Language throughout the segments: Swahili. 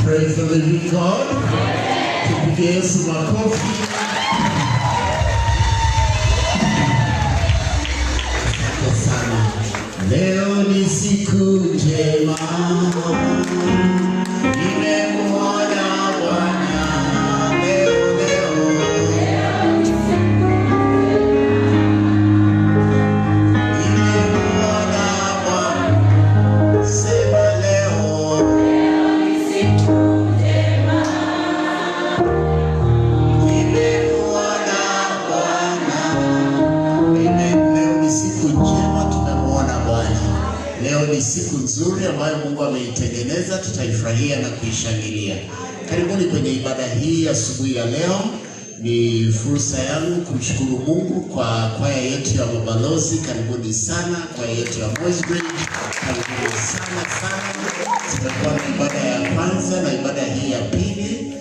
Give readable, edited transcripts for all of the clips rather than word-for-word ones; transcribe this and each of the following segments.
Praise the living God. Tupige Yesu makofi. Asante sana. Leo ni siku njema, nimemuona Bwana leo leo, nimemuona Bwana, sema leo. Nimemuona Bwana. Amen. Leo ni siku njema, tumemuona Bwana. Leo ni siku nzuri ambayo Mungu ameitengeneza, tutaifurahia na kuishangilia. Karibuni kwenye ibada hii asubuhi ya leo. Ni fursa yangu kumshukuru Mungu kwa kwaya yetu ya mabalozi. Karibuni sana kwaya yetu ya Moi's Bridge, karibuni sana sana. Tumekuwa na ibada ya kwanza na ibada hii ya pili.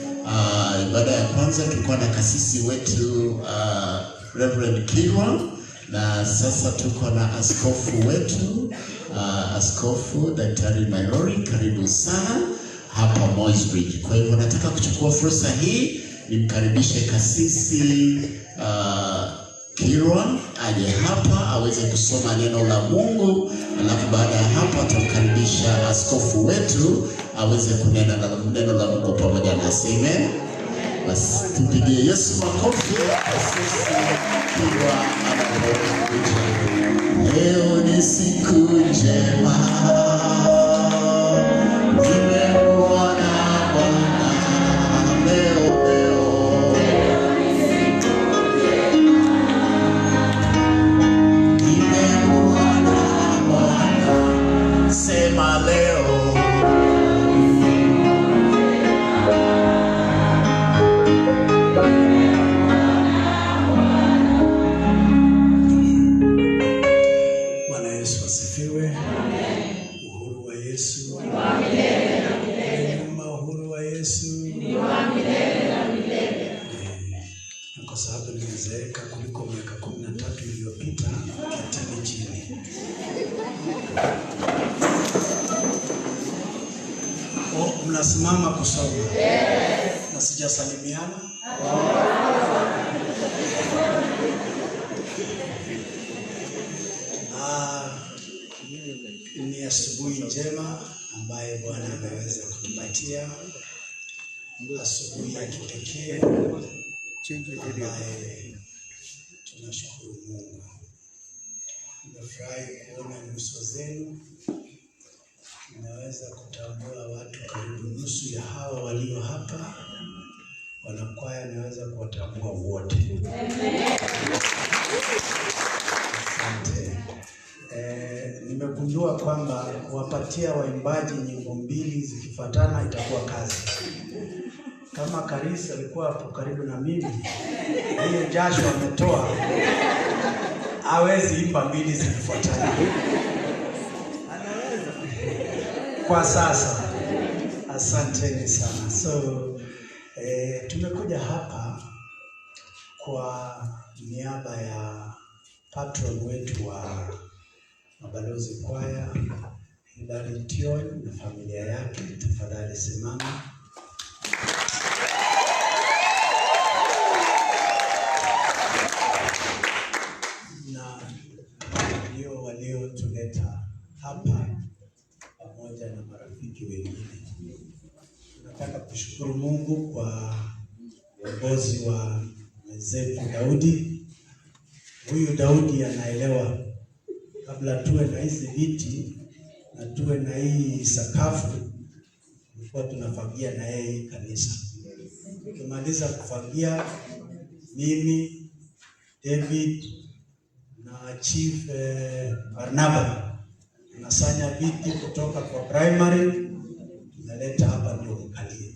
Ibada ya kwanza tulikuwa na kasisi wetu Reverend Kirwa, na sasa tuko na askofu wetu Askofu Daktari Mairori, karibu sana hapa Moi's Bridge. Kwa hivyo nataka kuchukua fursa hii nimkaribishe kasisi Kirwa aje hapa aweze kusoma neno la Mungu, alafu baada ya hapo atamkaribisha askofu wetu aweze kunena na neno la Mungu pamoja nasi. Amen. Basi tupigie Yesu makofi. Kasisi Kirwa anapokuja. Leo ni siku njema, nimemuona Bwana leo leo. Nimemuona Bwana, sema leo. Bwana Yesu asifiwe. Uhuru wa Yesu. Nyuma uhuru wa Yesu. Na kwa sababu nimezeeka kuliko miaka 13 iliyopita, ketini chini. Oh, mnasimama kusoma. Na sijasalimiana. Ah, ni asubuhi njema ambaye Bwana ameweza kutupatia, asubuhi ya kipekee ambaye tunashukuru Mungu. Nimefurahi kuona nyuso zenu, nimeweza kutambua watu karibu nusu ya hawa walio hapa. Wanakwaya naweza kuwatambua wote. Asante. Nimegundua kwamba kuwapatia waimbaji nyimbo mbili zikifuatana itakuwa kazi. Kama Karisi alikuwa hapo karibu na mimi, hiyo jasho ametoa, hawezi imba mbili zikifuatana kwa sasa. Asanteni sana. So tumekuja hapa kwa niaba ya patron wetu wa Mabalozi Kwaya, Hilary Tion na familia yake. Tafadhali simama. Na ndio waliotuleta hapa pamoja na marafiki wengine. Tunataka kushukuru Mungu kwa uongozi wa mwenzetu Daudi. Huyu Daudi anaelewa, kabla tuwe na hizi viti na tuwe na hii sakafu, tulikuwa tunafagia na yeye hii kanisa. Tukimaliza kufagia, mimi, David na Chief Barnaba tunasanya viti kutoka kwa primary tunaleta hapa ndio mkalie.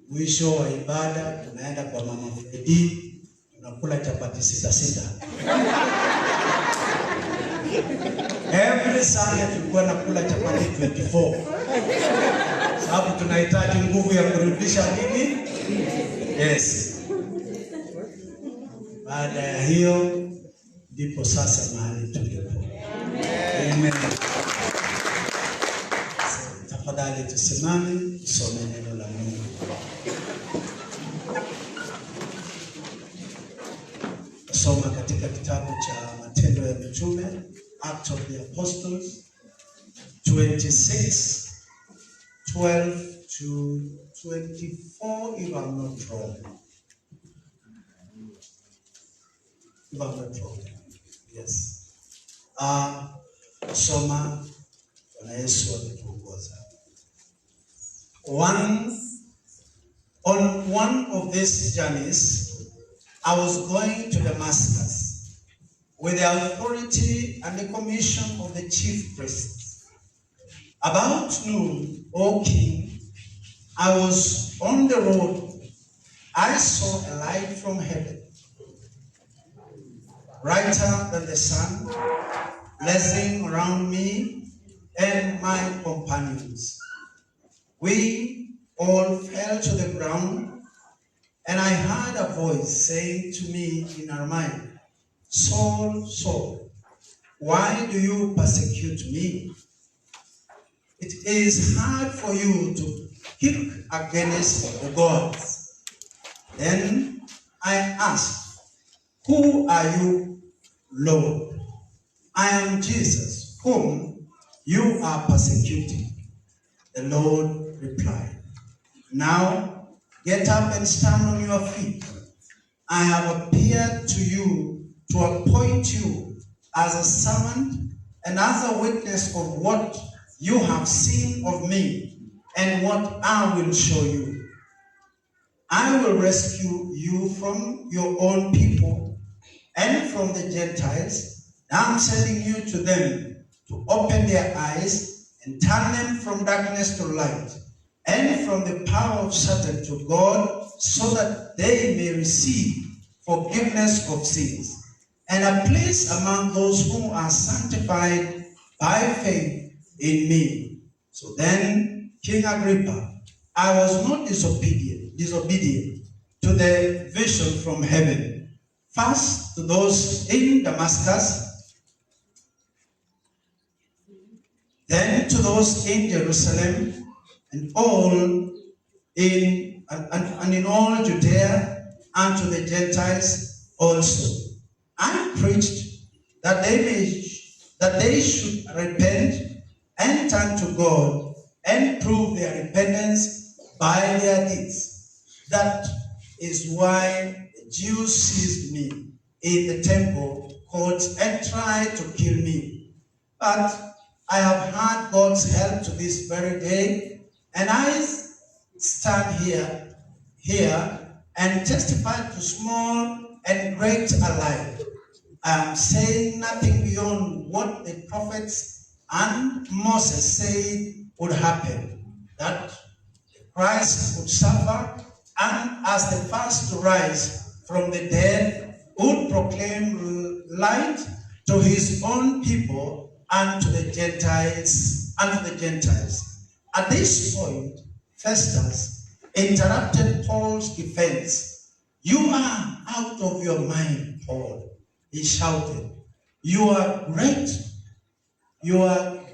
Mwisho wa ibada tunaenda kwa Mama Fredi, tunakula chapati sita sita. Every Sunday tulikuwa nakula chapati 24, sababu tunahitaji nguvu ya kurudisha nini? Yes. Baada ya hiyo ndipo sasa mahali tulipo. Amen. Tafadhali tusimame tusome neno la Mungu. Soma katika kitabu cha Matendo ya Mitume, Acts of the Apostles 26 12 to 24, if I'm not wrong. If I'm not wrong. Yes. Soma, Bwana Yesu akituongoza. On one of these journeys, I was going to Damascus with the authority and the commission of the chief priests. About noon, O king, I was on the road. I saw a light from heaven, brighter than the sun, blazing around me and my companions. We all fell to the ground, and I heard a voice saying to me in Aramaic, "Saul, Saul, why do you persecute me? It is hard for you to kick against the gods." Then I asked, "Who are you, Lord?" "I am Jesus, whom you are persecuting," the Lord replied. "Now get up and stand on your feet. I have appeared to you to appoint you as a servant and as a witness of what you have seen of me and what I will show you. I will rescue you from your own people and from the Gentiles. Now I'm sending you to them to open their eyes and turn them from darkness to light and from the power of Satan to God, so that they may receive forgiveness of sins and a place among those who are sanctified by faith in me." So then, King Agrippa, I was not disobedient to the vision from heaven. First to those in Damascus, then to those in Jerusalem, and all in and in all Judea, and to the Gentiles also. I preached that they should repent and turn to God and prove their repentance by their deeds. That is why the Jews seized me in the temple courts and tried to kill me. But I have had God's help to this very day, and I stand here and testify to small and great alike. I am saying nothing beyond what the prophets and Moses said would happen, that Christ would suffer, and as the first to rise from the dead, would proclaim light to his own people and to the Gentiles, and to the Gentiles. At this point, Festus interrupted Paul's defense. "You are out of your mind, Paul," he shouted. "Your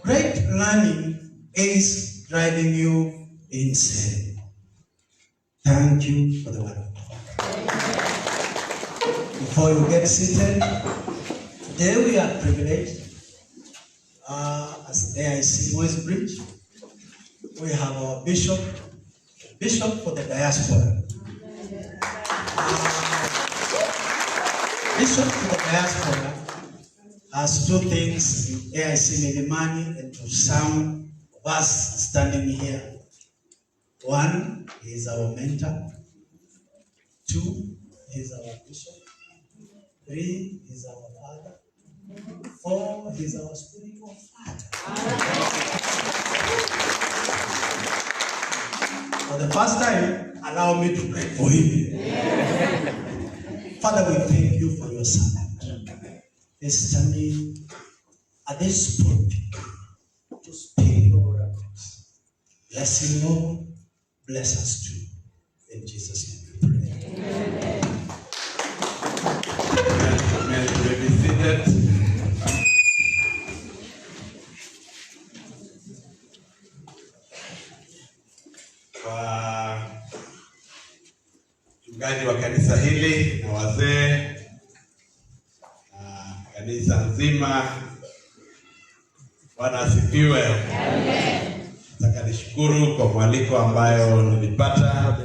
great learning is driving you insane." Thank you for the word of God. Before you get seated, today we are privileged as AIC Moi's Bridge. We have our bishop, bishop for the diaspora. Bishop for the diaspora has two things in AIC Milimani and to some of us standing here. One, he is our mentor. Two, he is our bishop. Three, he is our father. Four, he is our spiritual father. For the first time, allow me to pray for him. Father, we thank you for your servant. He's standing at this pulpit to speak your oracles. Bless him, Lord. Bless us too. In Jesus' name we pray. Amen. You may be seated. Kwa mchungaji wa kanisa hili na wazee na kanisa nzima, Bwana asifiwe. Nataka nishukuru kwa mwaliko ambayo nilipata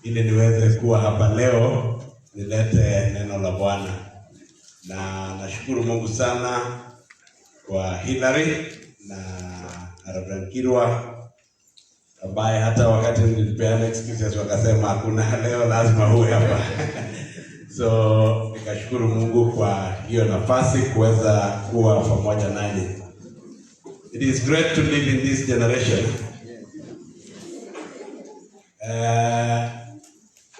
ili niweze kuwa hapa leo nilete neno la Bwana, na nashukuru Mungu sana kwa Hillary na Reverend Kirwa ambaye hata wakati nilipeana excuses wakasema hakuna, leo lazima uwe hapa. So nikashukuru Mungu kwa hiyo nafasi kuweza kuwa pamoja nanyi. It is great to live in this generation.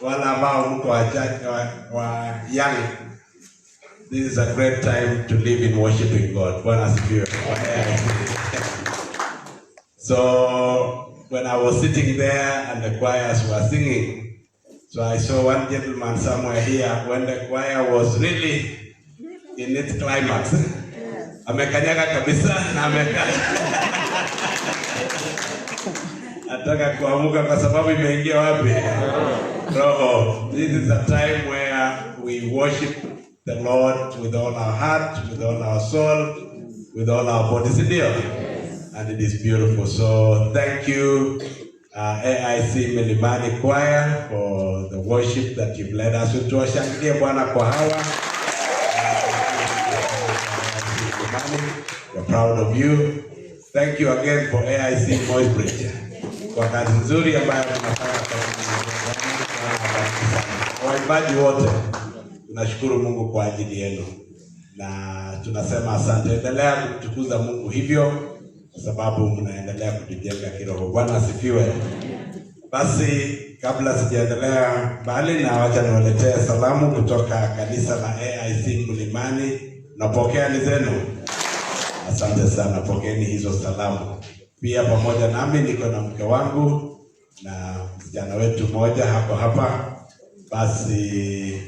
Wale ambao mko wa young, this is a great time to live in worshiping God. Bwana asifiwe. So when I was sitting there and the choirs were singing, so I saw one gentleman somewhere here when the choir was really in its climax. Amekanyaga kabisa na ameka nataka kuamuka kwa sababu imeingia wapi? Roho. This is a time where we worship the Lord with all our heart, with all our soul, with all our bodies. Ndio? And it is beautiful. So thank you, AIC Milimani Choir, for the worship that you've led us with. Tuwashangilie Bwana kwa hawa. Milimani, we're proud of you. Thank you again for AIC Moi's Bridge kwa kazi nzuri ambayo tunafanya kwa Bwana awabariki sana. Waimbaji wote tunashukuru Mungu kwa ajili yenu na tunasema asante. Endelea kumtukuza Mungu hivyo, kwa sababu mnaendelea kutujenga kiroho. Bwana asifiwe. Basi kabla sijaendelea mbali, na wacha niwaletee salamu kutoka kanisa la AIC Mlimani. Napokea ni zenu. Asante sana, pokeeni hizo salamu. Pia pamoja nami niko na mke wangu na msichana wetu mmoja hapo hapa. Basi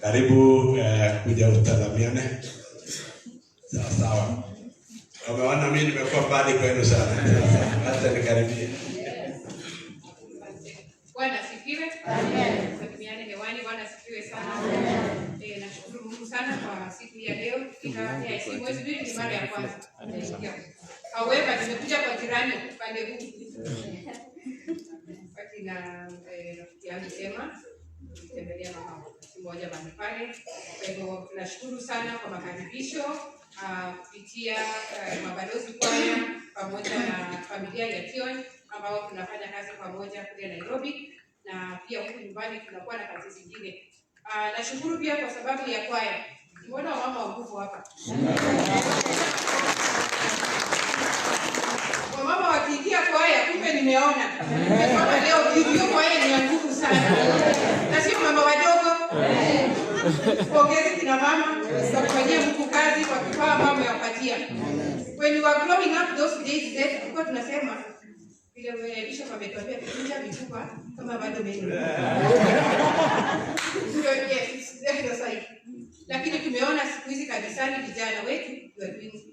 karibu kuja usalamiane. Sawa sawa. Umeona mimi nimekuwa mbali kwenu sana. Acha nikaribie. Bwana asifiwe. Salimiane hewani. Bwana asifiwe sana. Nashukuru Mungu sana kwa siku hii ya leo. Kufika AIC Moi's Bridge ni mara ya kwanza. However, nimekuja kwa jirani upande huu. Wakati na rafiki yangu Emma tulitembelea mama wakati mmoja mahali pale. Kwa hivyo tunashukuru sana kwa makaribisho kupitia mabalozi kwaya pamoja na familia ya Tion ambao tunafanya kazi pamoja kule Nairobi na pia huku nyumbani tunakuwa na kazi zingine. Nashukuru pia kwa sababu ya kwaya. Nimeona wamama wa nguvu hapa. Wamama wakiingia kwaya, kumbe nimeona. Nimeona leo hiyo kwaya ni ya nguvu sana. Na sio mama wadogo. Pongezi kina mama kwa kufanyia Mungu kazi kwa kifaa ambao amewapatia. When we were growing up those days zetu tulikuwa tunasema Vile Bishop ametuambia kuvunja mifupa kama bado meno. So, yes, it's exercise. Lakini tumeona siku hizi kanisani vijana wetu, we are doing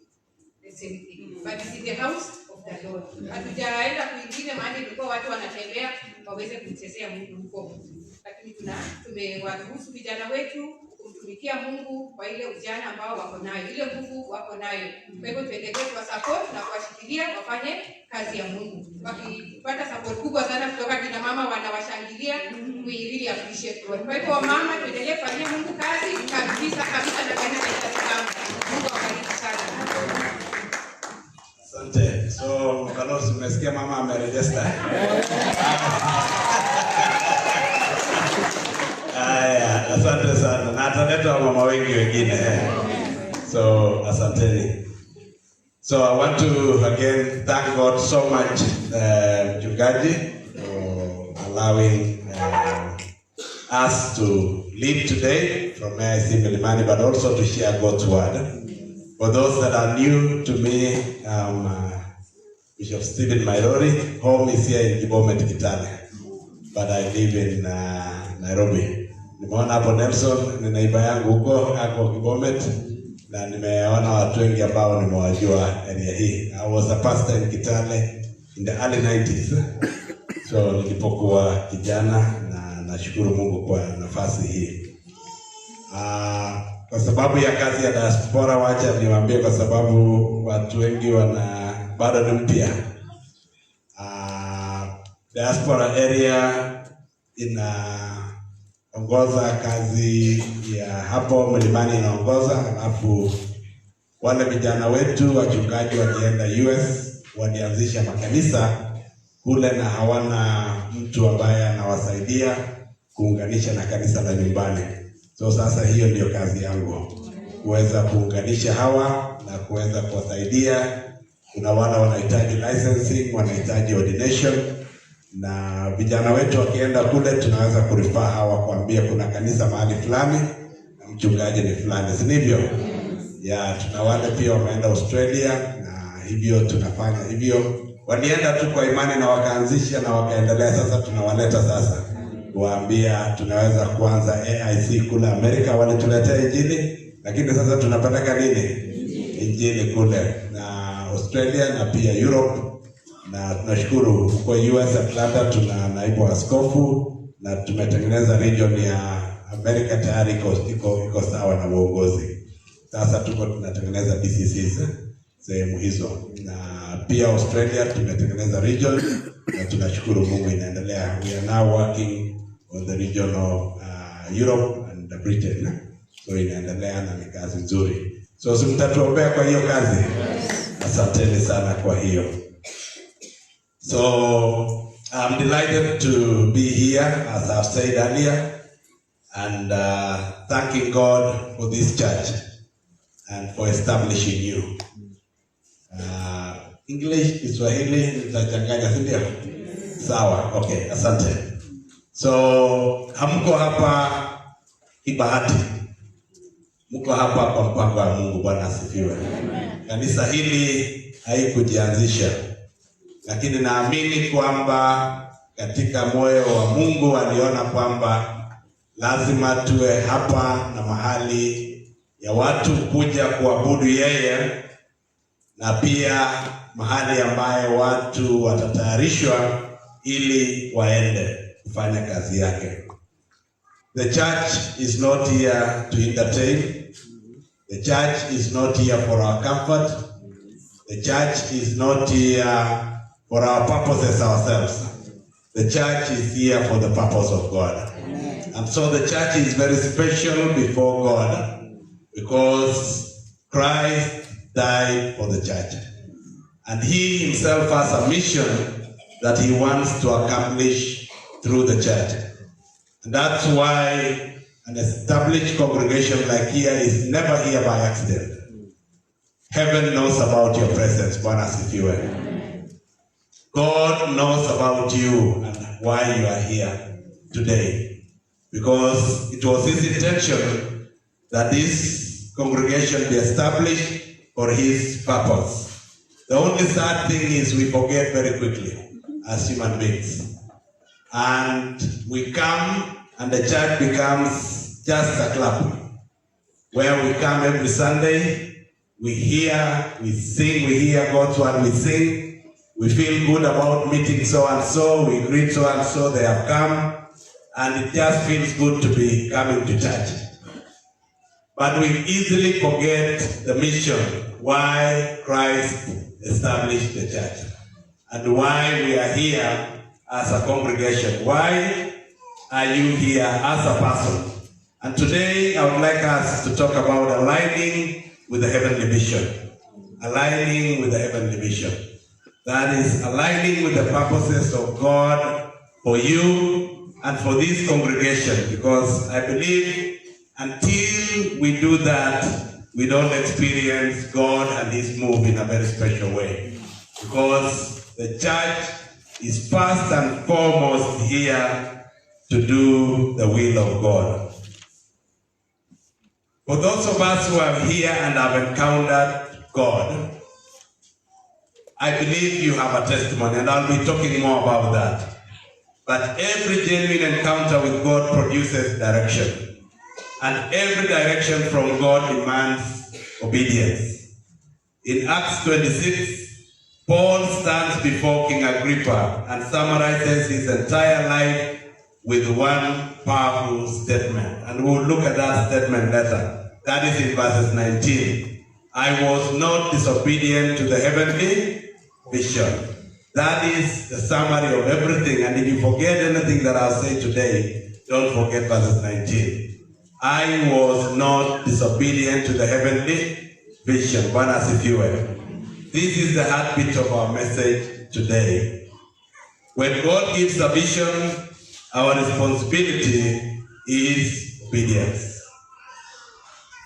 the same thing. But it's in the house of the Lord. Hatujaenda kwingine mahali ilikuwa watu wanatembea waweze kumchezea Mungu huko. Lakini tumewaruhusu vijana wetu kumtumikia Mungu kwa ile ujana ambao wako nayo, ile nguvu wako nayo. Kwa hivyo tuendelee kuwa support na kuwashikilia wafanye kazi ya Mungu. Wakipata support kubwa sana kutoka kina mama wanawashangilia, we really appreciate God. Kwa hivyo wamama, tuendelee kufanyia Mungu kazi kabisa kabisa na kanisa itasimama. Mungu awabariki sana. Asante. So, balozi, umesikia mama ameregister? Haya, asante sana. Na ataleta wamama wengi wengine. Eh. So, asanteni. So I want to again thank God so much, Mchungaji, for allowing us to lead today from AIC Milimani, but also to share God's word. For those that are new to me, I'm Bishop Stephen Mairori. Home is here in Kibomet, Kitale, but I live in Nairobi. Nimeona hapo Nelson ni neighbour yangu huko, ako Kibomet, na nimeona watu wengi ambao nimewajua area hii. I was a pastor in Kitale in the early 90s. So nilipokuwa kijana, na nashukuru Mungu kwa nafasi hii. Kwa sababu ya kazi ya diaspora, wacha niwaambie, kwa sababu watu wengi wana bado ni mpya. Diaspora area inaongoza kazi ya hapo Mlimani inaongoza, alafu wale vijana wetu wachungaji walienda US, walianzisha makanisa kule na hawana mtu ambaye anawasaidia kuunganisha na kanisa la nyumbani. So sasa hiyo ndio kazi yangu, kuweza kuunganisha hawa na kuweza kuwasaidia. Kuna wale wanahitaji licensing, wanahitaji ordination, na vijana wetu wakienda kule tunaweza kurefer hawa, kuambia kuna kanisa mahali fulani na mchungaji ni fulani, si ndivyo? Ya, tuna wale pia wameenda Australia na hivyo tunafanya hivyo. Walienda tu kwa imani na wakaanzisha na wakaendelea. Sasa tunawaleta sasa kuwaambia tunaweza kuanza AIC kule Amerika. Walituletea Injili, lakini sasa tunapeleka nini? Injili kule na Australia na pia Europe, na tunashukuru huko US Atlanta tuna naibu askofu na tumetengeneza region ya Amerika tayari iko sawa na uongozi. Sasa tuko tunatengeneza DCCs sehemu hizo, na pia Australia tumetengeneza region na tunashukuru Mungu inaendelea. We are now working on the region of Europe and Britain, so inaendelea na ni kazi nzuri. So si mtatuombea kwa hiyo kazi? Asanteni sana kwa hiyo. So I'm delighted to be here, as I've said earlier, and thanking God for this church and for establishing you. English, Kiswahili nitachanganya, si ndio? Sawa, okay, asante. So hamko hapa kibahati, mko hapa kwa mpango wa Mungu. Bwana asifiwe. Kanisa hili haikujianzisha, lakini naamini kwamba katika moyo wa Mungu aliona kwamba lazima tuwe hapa na mahali ya watu kuja kuabudu yeye, na pia mahali ambayo watu watatayarishwa ili waende kufanya kazi yake. The church is not here to entertain. The church is not here for our comfort. The church is not here for our purposes ourselves. The church is here for the purpose of God. And so the church is very special before God because Christ died for the church. And he himself has a mission that he wants to accomplish through the church. And that's why an established congregation like here is never here by accident. Heaven knows about your presence. Bwana asifiwe. God knows about you and why you are here today. Because it was his intention that this congregation be established for his purpose. The only sad thing is we forget very quickly. as human beings. And we come and the church becomes just a club where we come every Sunday, we hear, we sing, we hear God's word, we sing, we feel good about meeting so and so, we greet so and so, they have come, and it just feels good to be coming to church. But we easily forget the mission, why Christ established the church, and why we are here as a congregation. Why are you here as a person? And today I would like us to talk about aligning with the heavenly vision. Aligning with the heavenly vision. That is aligning with the purposes of God for you and for this congregation, because I believe until we do that, we don't experience God and His move in a very special way. Because the church is first and foremost here to do the will of God. For those of us who are here and have encountered God, I believe you have a testimony, and I'll be talking more about that. But every genuine encounter with God produces direction. And every direction from God demands obedience. In Acts 26, Paul stands before King Agrippa and summarizes his entire life with one powerful statement. And we'll look at that statement later. That is in verses 19. "I was not disobedient to the heavenly vision." That is the summary of everything. And if you forget anything that I'll say today, don't forget verses 19. "I was not disobedient to the heavenly vision." Bwana asifiwe. This is the heartbeat of our message today. When God gives a vision, our responsibility is obedience.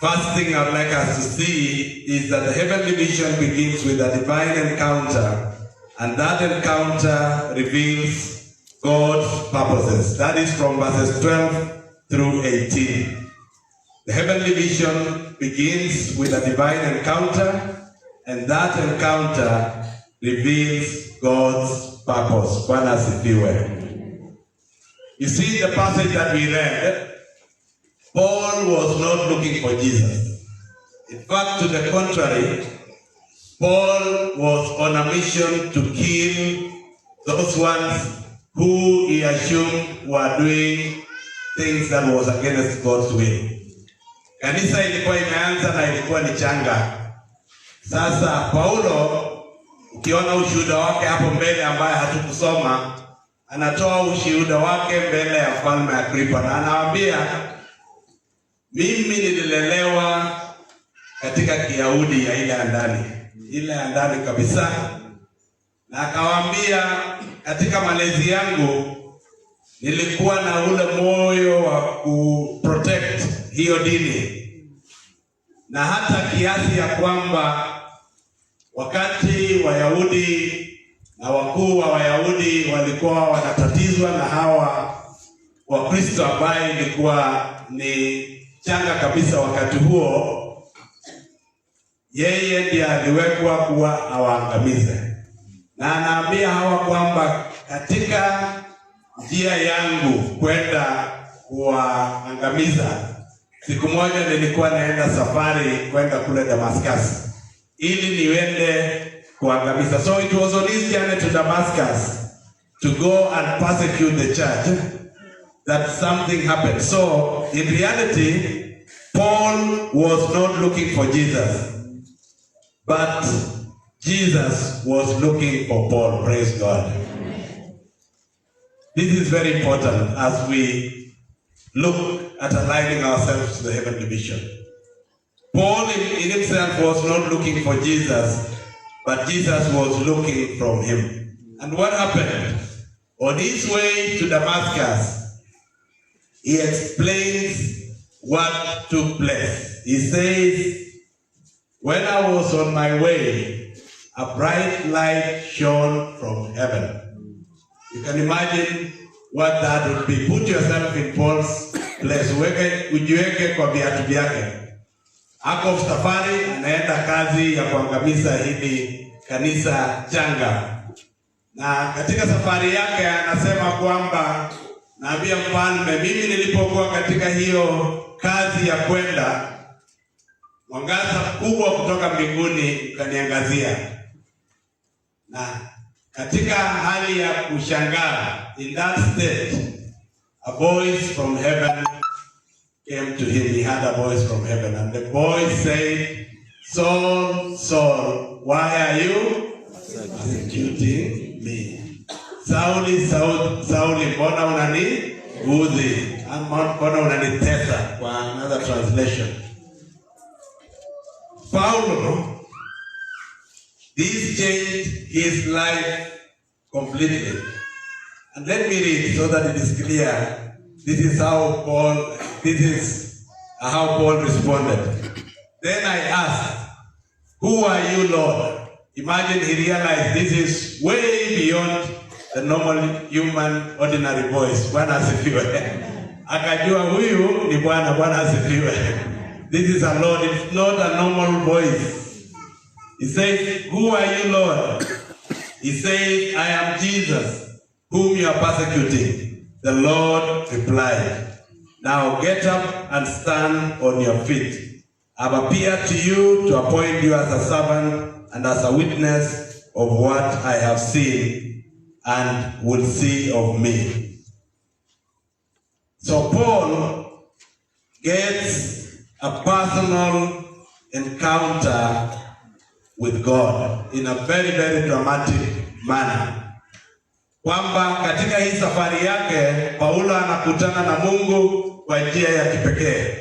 First thing I'd like us to see is that the heavenly vision begins with a divine encounter, and that encounter reveals God's purposes. That is from verses 12 through 18. The heavenly vision begins with a divine encounter, and that encounter reveals God's purpose. Bwana asifiwe. You see, the passage that we read, Paul was not looking for Jesus. In fact, to the contrary, Paul was on a mission to kill those ones who he assumed were doing things that was against God's will. Kanisa ilikuwa imeanza na ilikuwa ni changa. Sasa Paulo, ukiona ushuhuda wake hapo mbele ambaye hatukusoma, anatoa ushuhuda wake mbele ya mfalme Agripa na anawaambia, "Mimi nililelewa katika Kiyahudi ya ile ya ndani, ile ya ndani kabisa," na akawaambia, "Katika malezi yangu nilikuwa na ule moyo wa kuprotect hiyo dini, na hata kiasi ya kwamba wakati Wayahudi na wakuu wa Wayahudi walikuwa wanatatizwa na hawa Wakristo ambaye ilikuwa ni changa kabisa wakati huo, yeye ndiye aliwekwa kuwa awaangamize." Na anaambia hawa kwamba katika njia yangu kwenda kuwaangamiza, siku moja nilikuwa naenda safari kwenda kule Damascus ili niende kuangamiza. So it was on his journey to Damascus to go and persecute the church that something happened. So in reality, Paul was not looking for Jesus, but Jesus was looking for Paul. Praise God. This is very important as we look at aligning ourselves to the heavenly vision. Paul in himself was not looking for Jesus, but Jesus was looking from him. And what happened? On his way to Damascus, he explains what took place. He says, "When I was on my way, a bright light shone from heaven." You can imagine what that would be. Put yourself in Paul's place. Uweke, ujiweke kwa viatu vyake. Ako safari, anaenda kazi ya kuangamiza hili kanisa changa, na Na katika safari yake anasema kwamba, naambia mfalme, mimi nilipokuwa katika hiyo kazi ya kwenda, mwangaza mkubwa kutoka mbinguni ukaniangazia, na katika hali ya kushangaa, in that state, a voice from heaven came to him. He heard a voice from heaven, and the voice said, "Saul, Saul, why are you persecuting me?" Sauli, Sauli, Sauli, mbona unaniudhi? Ama mbona unanitesa? Kwa another translation. Paulo, this changed his life completely. And let me read so that it is clear. This is how Paul responded. "Then I asked, 'Who are you, Lord?'" Imagine he realized this is way beyond the normal human ordinary voice. Bwana asifiwe. Akajua huyu ni Bwana. Bwana asifiwe. This is a Lord. It's not a normal voice. He says, "Who are you, Lord?" He says, "I am Jesus, whom you are persecuting." The Lord replied, "Now get up and stand on your feet. I've appeared to you to appoint you as a servant and as a witness of what I have seen and will see of me." So Paul gets a personal encounter with God in a very, very dramatic manner. Kwamba katika hii safari yake Paulo anakutana na Mungu kwa njia ya kipekee,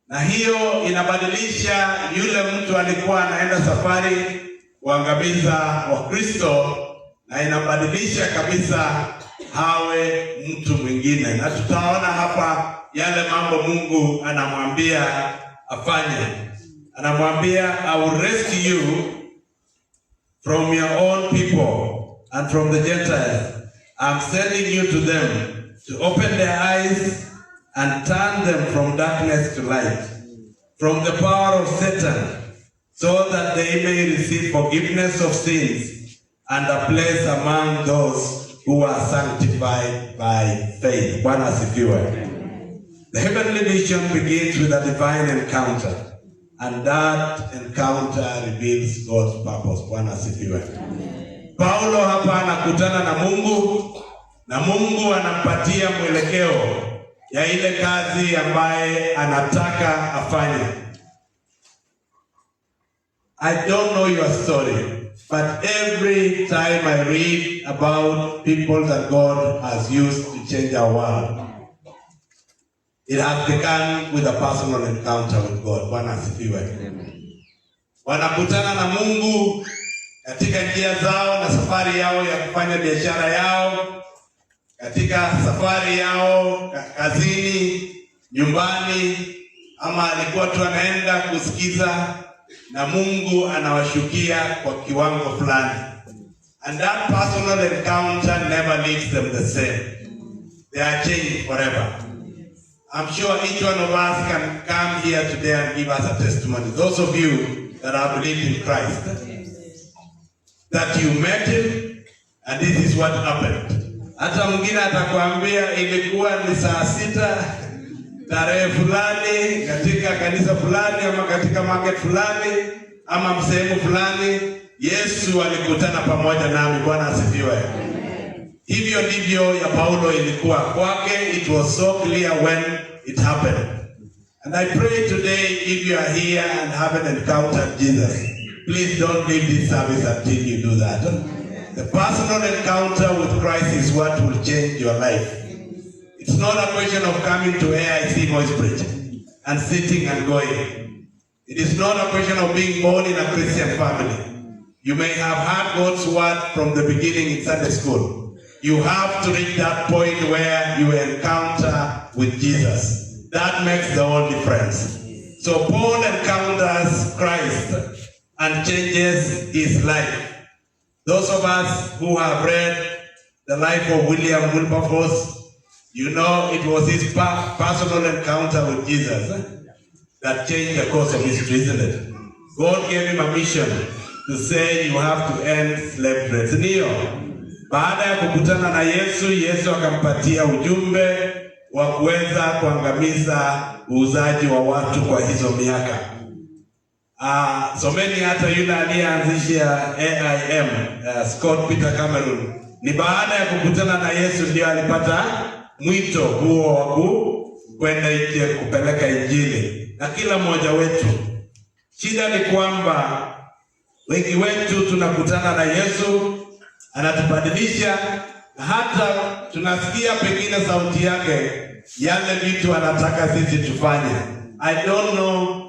na hiyo inabadilisha yule mtu alikuwa anaenda safari kuangamiza Wakristo, na inabadilisha kabisa awe mtu mwingine, na tutaona hapa yale mambo Mungu anamwambia afanye. Anamwambia, "I will rescue you from your own people and from the Gentiles. I'm sending you to them to open their eyes and turn them from darkness to light, from the power of Satan, so that they may receive forgiveness of sins and a place among those who are sanctified by faith." Bwana asifiwe. The heavenly vision begins with a divine encounter, and that encounter reveals God's purpose. Bwana asifiwe. Paulo hapa anakutana na Mungu na Mungu anampatia mwelekeo ya ile kazi ambaye anataka afanye. I don't know your story, but every time I read about people that God has used to change our world, it has begun with a personal encounter with God. Bwana asifiwe. Wanakutana na Mungu katika njia zao na safari yao ya kufanya biashara yao, katika safari yao kazini, nyumbani, ama alikuwa tu anaenda kusikiza, na Mungu anawashukia kwa kiwango fulani. And that personal encounter never leaves them the same. They are changed forever. I'm sure each one of us can come here today and give us a testimony. Those of you that have believed in Christ, that you met him and this is what happened. Hata mwingine atakwambia ilikuwa ni saa 6 tarehe fulani katika kanisa fulani ama katika market fulani ama sehemu fulani, Yesu alikutana pamoja nami. Bwana asifiwe. Hivyo ndivyo ya Paulo ilikuwa kwake. It was so clear when it happened. And I pray today, if you are here and haven't encountered Jesus, please don't leave this service until you do that. The personal encounter with Christ is what will change your life. It's not a question of coming to AIC Moi's Bridge and sitting and going. It is not a question of being born in a Christian family. You may have heard God's word from the beginning in Sunday school. You have to reach that point where you encounter with Jesus. That makes the whole difference. So Paul encounters Christ and changes his life. Those of us who have read the life of William Wilberforce, you know it was his personal encounter with Jesus that changed the course of history, isn't it? God gave him a mission to say you have to end slave trade. Ndio. Baada ya kukutana na Yesu, Yesu akampatia ujumbe wa kuweza kuangamiza uuzaji wa watu kwa hizo miaka. Someni hata yule aliyeanzisha AIM, Scott Peter Cameron. Ni baada ya kukutana na Yesu ndio alipata mwito huo wa kwenda nje kupeleka Injili. Na kila mmoja wetu, shida ni kwamba wengi wetu tunakutana na Yesu, anatubadilisha, na hata tunasikia pengine sauti yake, yale vitu anataka sisi tufanye. I don't know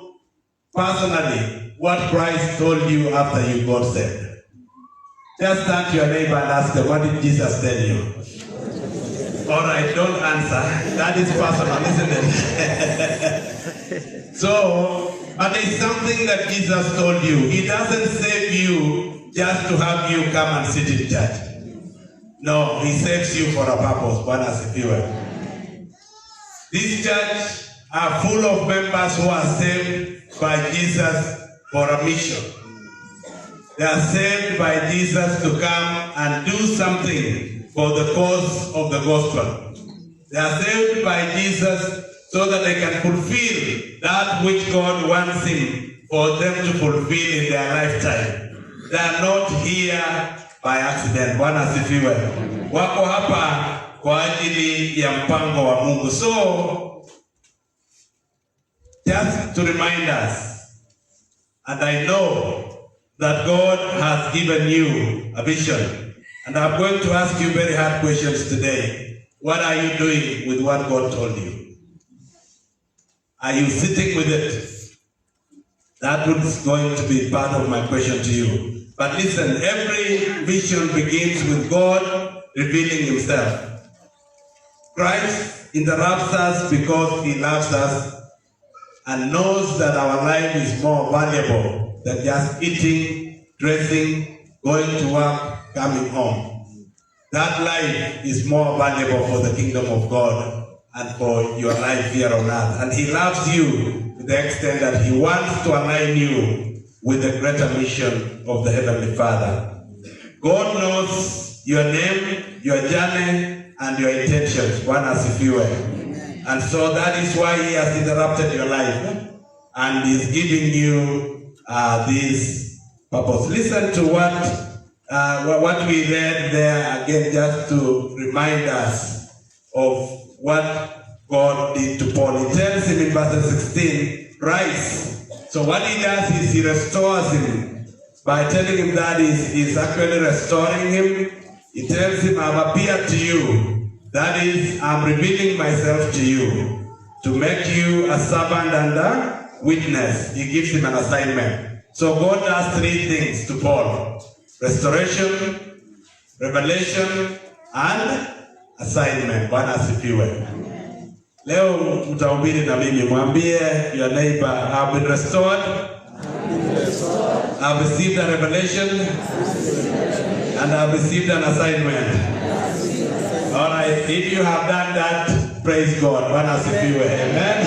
personally what Christ told you after you got saved. Just turn to your neighbor and ask them, "What did Jesus tell you?" All right, don't answer. That is personal, isn't it? So, but there's something that Jesus told you. He doesn't save you just to have you come and sit in church. No, he saves you for a purpose. Bwana asifiwe. This church are full of members who are saved by Jesus for a mission. They are saved by Jesus to come and do something for the cause of the gospel. They are saved by Jesus so that they can fulfill that which God wants him for them to fulfill in their lifetime. They are not here by accident. Bwana asifiwe. Wako hapa kwa ajili ya mpango wa Mungu. So, just to remind us, and I know that God has given you a vision. And I'm going to ask you very hard questions today. What are you doing with what God told you? Are you sitting with it? That was going to be part of my question to you. But listen, every vision begins with God revealing himself. Christ interrupts us because he loves us and knows that our life is more valuable than just eating, dressing, going to work, coming home. That life is more valuable for the kingdom of God and for your life here on earth. And he loves you to the extent that he wants to align you with the greater mission of the Heavenly Father. God knows your name, your journey, and your intentions. Bwana asifiwe. And so that is why he has interrupted your life and is giving you this purpose. Listen to what we read there again, just to remind us of what God did to Paul. He tells him in verse 16, "Rise." So what he does is he restores him by telling him that he's actually restoring him. He tells him, "I've appeared to you. That is, I'm revealing myself to you to make you a servant and a witness." He gives him an assignment. So God does three things to Paul: restoration, revelation, and assignment. Bwana asifiwe. Leo mtahubiri na mimi, mwambie your neighbor, "I've been restored, I've received a revelation, and I've received an assignment." All right, if you have done that, praise God. Bwana asifiwe. Amen.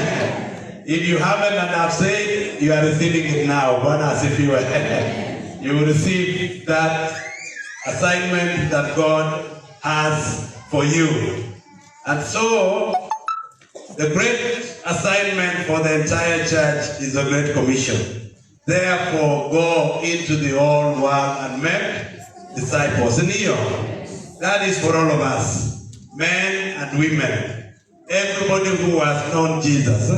If you haven't and have said, you are receiving it now. Bwana asifiwe. You will receive that assignment that God has for you. And so, the great assignment for the entire church is the Great Commission. "Therefore, go into the whole world and make disciples." Ndio. That is for all of us, men and women. Everybody who has known Jesus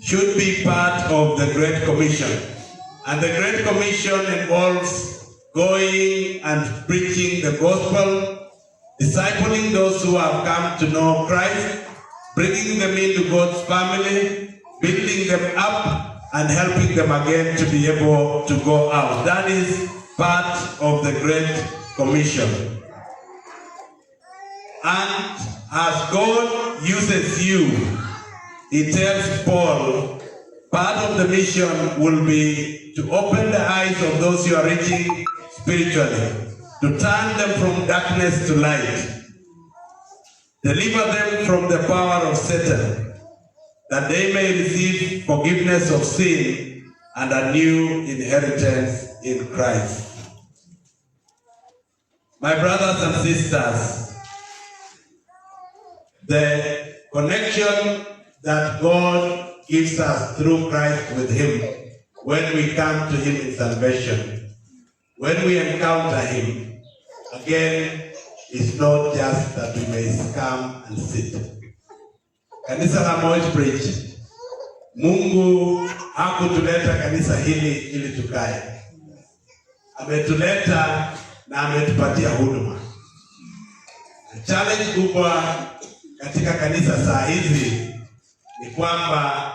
should be part of the Great Commission. And the Great Commission involves going and preaching the gospel, discipling those who have come to know Christ, bringing them into God's family, building them up, and helping them again to be able to go out. That is part of the Great Commission. And as God uses you, he tells Paul, part of the mission will be to open the eyes of those you are reaching spiritually, to turn them from darkness to light, deliver them from the power of Satan, that they may receive forgiveness of sin and a new inheritance in Christ. My brothers and sisters, the connection that God gives us through Christ with Him when we come to Him in salvation, when we encounter Him, again, it's not just that we may come and sit. Kanisa la Moi's Bridge, Mungu hakutuleta kanisa hili ili tukae. Ametuleta na ametupatia huduma. Na challenge kubwa katika kanisa saa hizi ni kwamba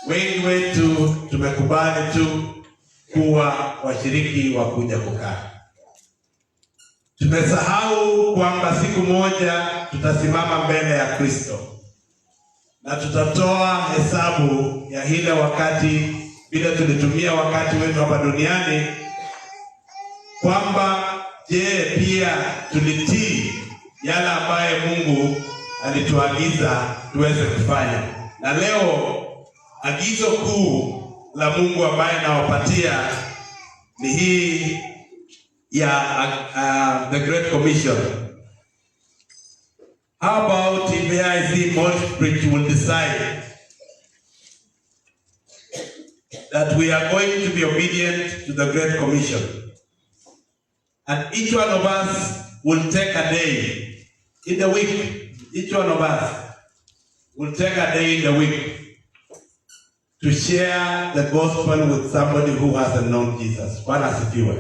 wengi wetu tumekubali tu kuwa washiriki wa kuja kukaa. Tumesahau kwamba siku moja tutasimama mbele ya Kristo na tutatoa hesabu ya ile wakati vile tulitumia wakati wetu hapa duniani, kwamba je, pia tulitii yale ambayo Mungu alituagiza tuweze kufanya. Na leo agizo kuu la Mungu ambaye nawapatia ni hii ya the Great Commission. How about if AIC Moi's Bridge will decide that we are going to be obedient to the Great Commission? And each one of us will take a day in the week. Each one of us will take a day in the week to share the gospel with somebody who hasn't known Jesus. Bwana asifiwe.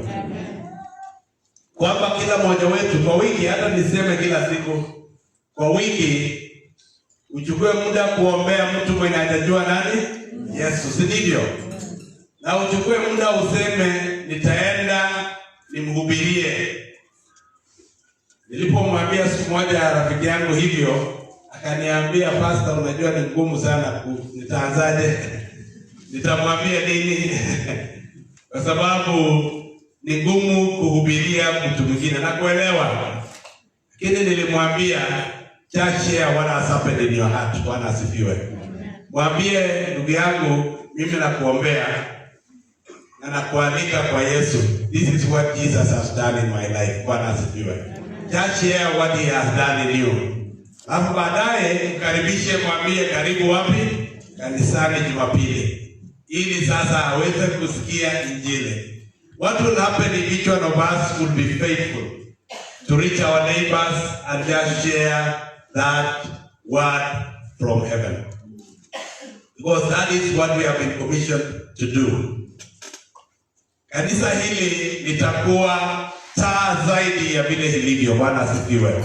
Kwamba kila mmoja wetu kwa wiki, hata niseme kila siku, kwa wiki uchukue muda kuombea mtu mwenye hajajua nani Yesu, si ndivyo? Na uchukue muda useme nitaenda nimhubirie. Nilipomwambia siku moja rafiki yangu hivyo, akaniambia, "Pastor, unajua ni ngumu sana nitaanzaje? Nitamwambia nini?" Kwa sababu ni ngumu kuhubiria mtu mwingine na kuelewa. Lakini nilimwambia, "Just share what has happened in your heart." Bwana asifiwe. Mwambie, "Ndugu yangu, mimi nakuombea na nakualika kwa Yesu. This is what Jesus has done in my life." Bwana asifiwe. Just share what he has done in you. Alafu baadaye mkaribishe, mwambie karibu wapi? Kanisani Jumapili, ili sasa aweze kusikia Injili. What will happen if each one of us will be faithful to reach our neighbors and just share that word from heaven? Because that is what we have been commissioned to do. Kanisa hili litakuwa taa zaidi ya vile ilivyo. Bwana asifiwe.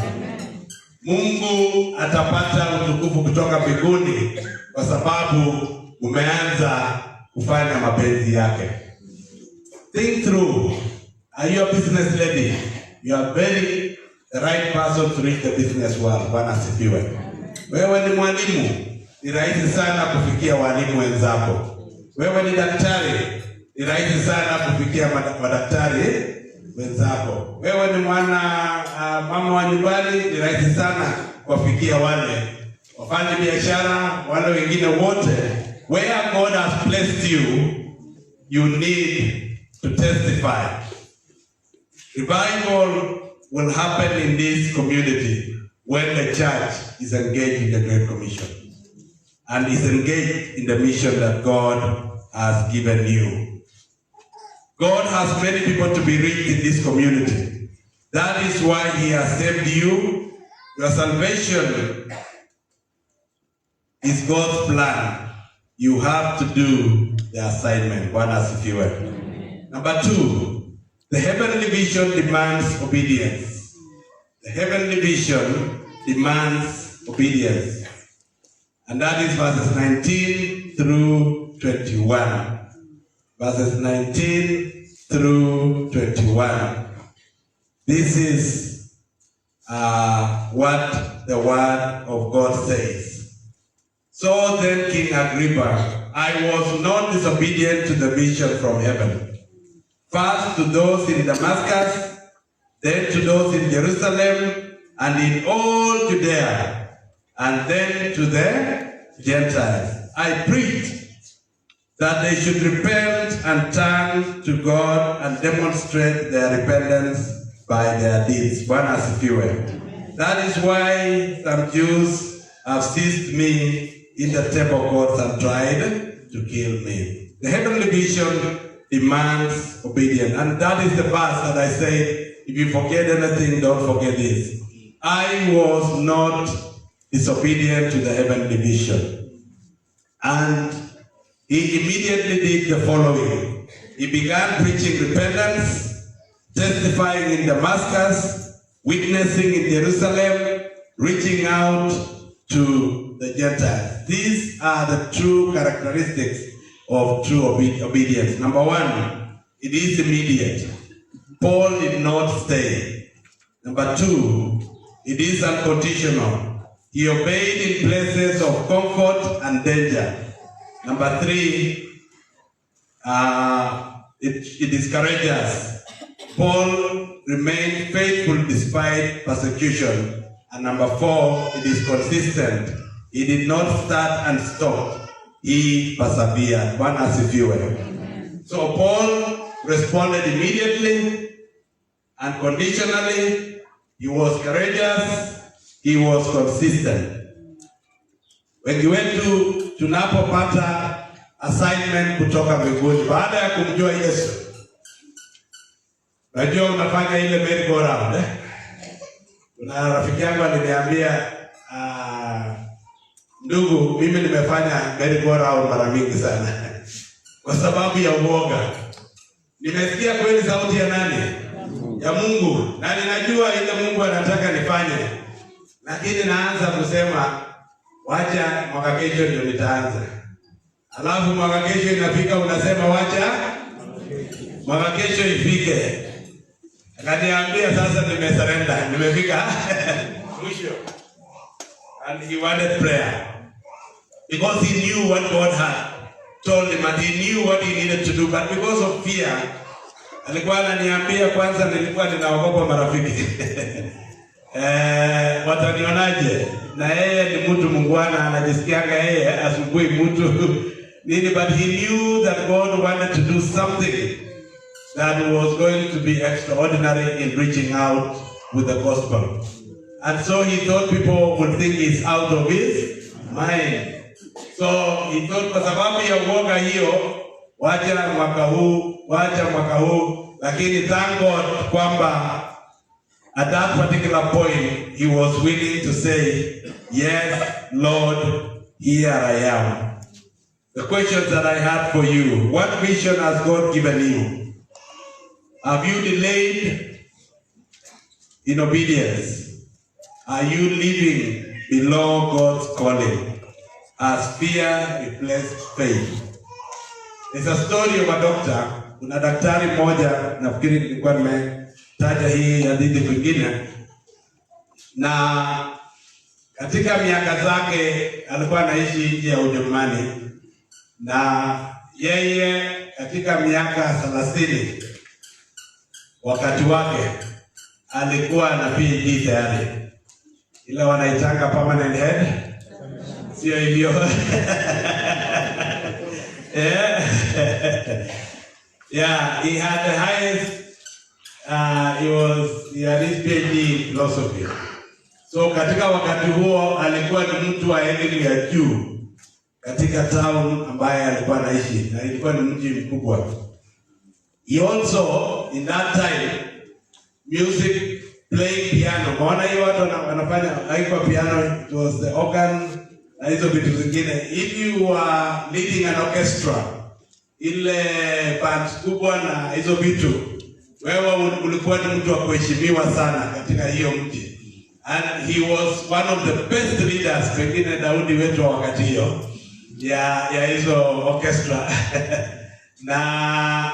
Mungu atapata utukufu kutoka mbinguni kwa sababu umeanza kufanya mapenzi yake. Think through. Are you a business lady? You are very the right person to reach the business world. Bwana asifiwe. Wewe ni mwalimu, ni rahisi sana kufikia walimu wenzako. Wewe ni daktari, ni rahisi sana kufikia madaktari wenzako. Wewe ni mwana mama wa nyumbani, ni rahisi sana kuwafikia wale wafanya biashara, wale wengine wote. Where God has placed you, you need to testify. Revival will happen in this community when the church is engaged in the Great Commission and is engaged in the mission that God has given you. God has many people to be reached in this community. That is why He has saved you. Your salvation is God's plan. You have to do the assignment. Bwana asifiwe. Number two, the heavenly vision demands obedience. The heavenly vision demands obedience. And that is verses 19 through 21. Verses 19 through 21. This is what the word of God says. "So then, King Agrippa, I was not disobedient to the vision from heaven. First to those in Damascus, then to those in Jerusalem, and in all Judea, and then to the Gentiles. I preached that they should repent and turn to God and demonstrate their repentance. by their deeds. Bwana asifiwe. That is why some Jews have seized me in the temple courts and tried to kill me. The heavenly vision demands obedience. And that is the verse that I said, if you forget anything, don't forget this. I was not disobedient to the heavenly vision. And he immediately did the following. He began preaching repentance, testifying in Damascus, witnessing in Jerusalem, reaching out to the Gentiles. These are the true characteristics of true obedience. Number one, it is immediate. Paul did not stay. Number two, it is unconditional. He obeyed in places of comfort and danger. Number three, it is courageous. Paul remained faithful despite persecution. And number four, it is consistent. He did not start and stop. He persevered. Bwana asifiwe. So Paul responded immediately, unconditionally. He was courageous. He was consistent. Wengi wetu tunapopata assignment kutoka mbinguni baada ya kumjua Yesu, najua unafanya ile merry go round, eh? Kuna rafiki yangu aliniambia, "Ndugu, mimi nimefanya merry go round mara mingi sana kwa sababu ya uoga. Nimesikia kweli sauti ya nani? Ya Mungu, na ninajua ile Mungu anataka nifanye, lakini naanza kusema, 'Wacha mwaka kesho ndio nitaanza.' Alafu mwaka kesho inafika, unasema, 'Wacha mwaka kesho ifike.' Akaniambia, 'Sasa nimesurrender, nimefika mwisho.' And he wanted prayer because he knew what God had told him and he knew what he needed to do, but because of fear, alikuwa ananiambia, 'Kwanza nilikuwa ninaogopa marafiki, watanionaje?' Na yeye ni mtu muungwana, anajisikianga yeye hasumbui mtu nini, but he knew that God wanted to do something that was going to be extraordinary in reaching out with the gospel. And so he thought people would think he's out of his mind. So he thought kwa sababu ya uoga hiyo, wacha mwaka huu, wacha mwaka huu, lakini thank God kwamba at that particular point he was willing to say, 'Yes, Lord, here I am.' The questions that I had for you: what vision has God given you? Have you delayed in obedience? Are you living below God's calling? Has fear replaced faith? There's a story of a doctor. Kuna daktari mmoja, nafikiri nilikuwa nimetaja hii hadithi kwingine, na katika miaka zake alikuwa anaishi nje ya Ujerumani, na yeye katika miaka 30 wakati wake alikuwa na PhD tayari, ile wanaitanga permanent head, sio hivyo? Yeah, he had the highest. He had his PhD in philosophy. So katika wakati huo alikuwa ni mtu wa elimu ya juu katika town ambaye alikuwa anaishi, na ilikuwa ni mji mkubwa. He also, in that time, music, playing piano. Maana hiyo watu wanafanya, haikuwa piano, it was the organ na hizo vitu zingine. If you are leading an orchestra, ile band kubwa na hizo vitu, wewe ulikuwa ni mtu wa kuheshimiwa sana katika hiyo mji. And he was one of the best leaders, pengine Daudi wetu wa wakati hiyo ya hizo orchestra, na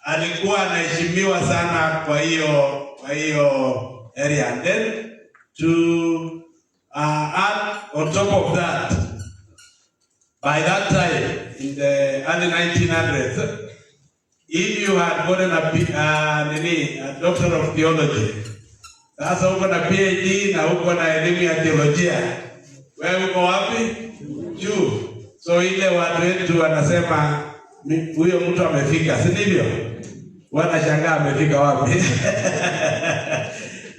alikuwa anaheshimiwa sana kwa hiyo area. And then to add on top of that, by that time in the early 1900s, if you had gotten nini, a doctor of theology, sasa uko na PhD na uko na elimu ya theolojia, wewe uko wapi? Juu. So ile watu wetu wanasema, "Huyo mtu amefika," si ndivyo? Wanashangaa amefika wapi?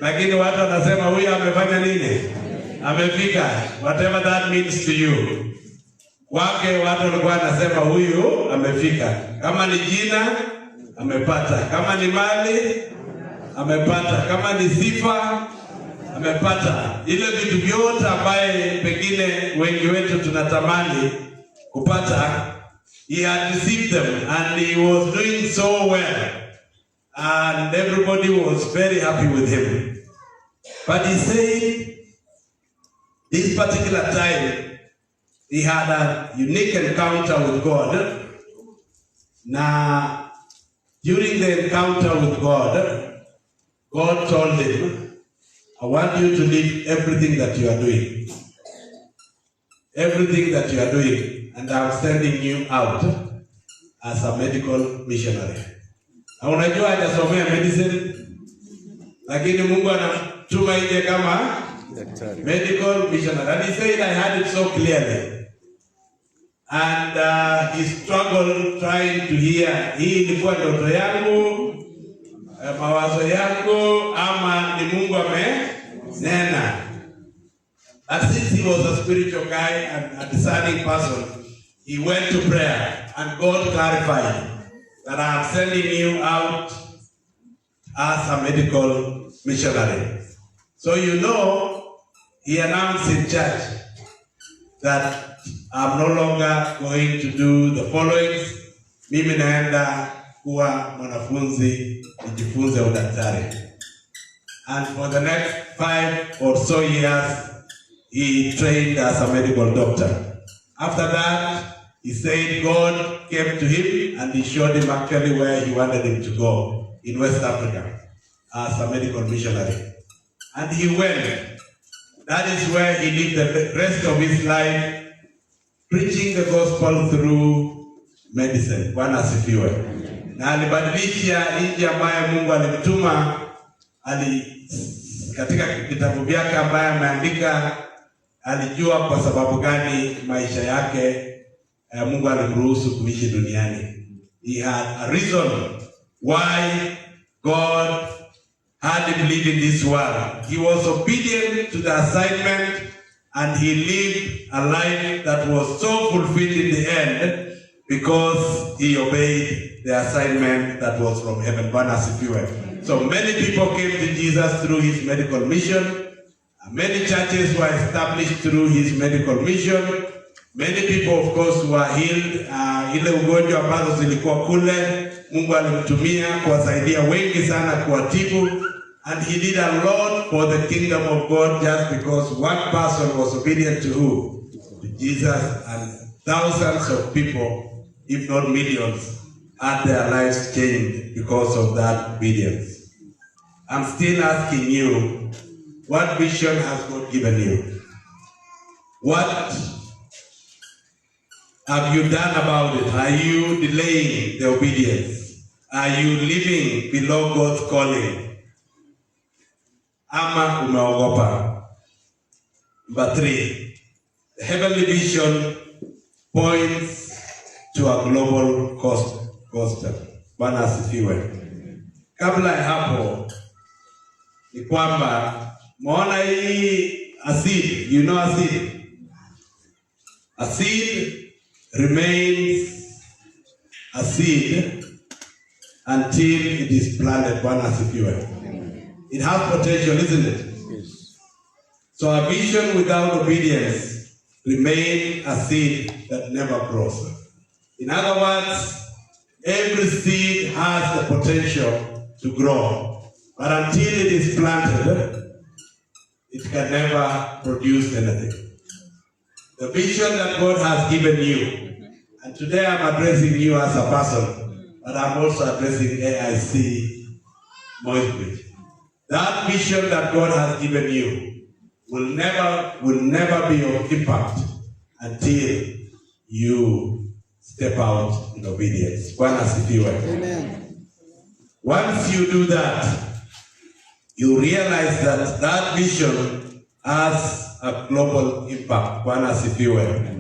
Lakini watu wanasema huyu amefanya nini? Amefika. Whatever that means to you. Kwake watu walikuwa wanasema huyu amefika. Kama ni jina amepata, kama ni mali amepata, kama ni sifa amepata. Ile vitu vyote ambaye pengine wengi wetu tunatamani kupata, he had received them and he was doing so well and everybody was very happy with him. But he said this particular time he had a unique encounter with God. Now, during the encounter with God, God told him, "I want you to leave everything that you are doing. Everything that you are doing, and I'm sending you out as a medical missionary." Na unajua hajasomea medicine, lakini Mungu anamtuma nje kama Daktari. Medical missionary. And he said, "I had it so clearly." And he struggled trying to hear, hii ilikuwa ndoto yangu, mawazo yangu, ama ni Mungu amenena. And since he was a spiritual guy and a discerning person, he went to prayer and God clarified that I am sending you out as a medical missionary. So he announced in church that I'm no longer going to do the followings. Mimi naenda kuwa mwanafunzi nijifunze udaktari. And for the next 5 or so years, he trained as a medical doctor. After that, he said God came to him and he showed him actually where he wanted him to go in West Africa as a medical missionary. And he went. That is where he lived the rest of his life, preaching the gospel through medicine. Bwana asifiwe. Na alibadilisha nchi ambayo Mungu alimtuma katika vitabu vyake ambaye ameandika, alijua kwa sababu gani maisha yake Mungu alimruhusu kuishi duniani. He had a reason why God had him live in this world. He was obedient to the assignment and he lived a life that was so fulfilled in the end because he obeyed the assignment that was from heaven. Bwana asifiwe. So many people came to Jesus through his medical mission. Many churches were established through his medical mission. Many people, of course, were healed. Ile ugonjwa ambazo zilikuwa kule, Mungu alimtumia kuwasaidia wengi sana kuwatibu. And he did a lot for the kingdom of God just because one person was obedient to who? To Jesus, and thousands of people, if not millions, had their lives changed because of that obedience. I'm still asking you, what vision has God given you? What have you done about it? Are you delaying the obedience? Are you living below God's calling? Ama umeogopa? Number three, the heavenly vision points to a global gospel. Bwana asifiwe. Kabla ya hapo ni kwamba umeona hii a seed, you know a seed. A seed remains a seed until it is planted. Bwana asifiwe. It has potential, isn't it? Yes. So a vision without obedience remains a seed that never grows. In other words, every seed has the potential to grow, but until it is planted, it can never produce anything. The vision that God has given you, and today I'm addressing you as a person, but I'm also addressing AIC Moi's. That vision that God has given you will never be of impact until you step out in obedience. Bwana asifiwe. Amen. Once you do that, you realize that that vision has a global impact. Bwana asifiwe.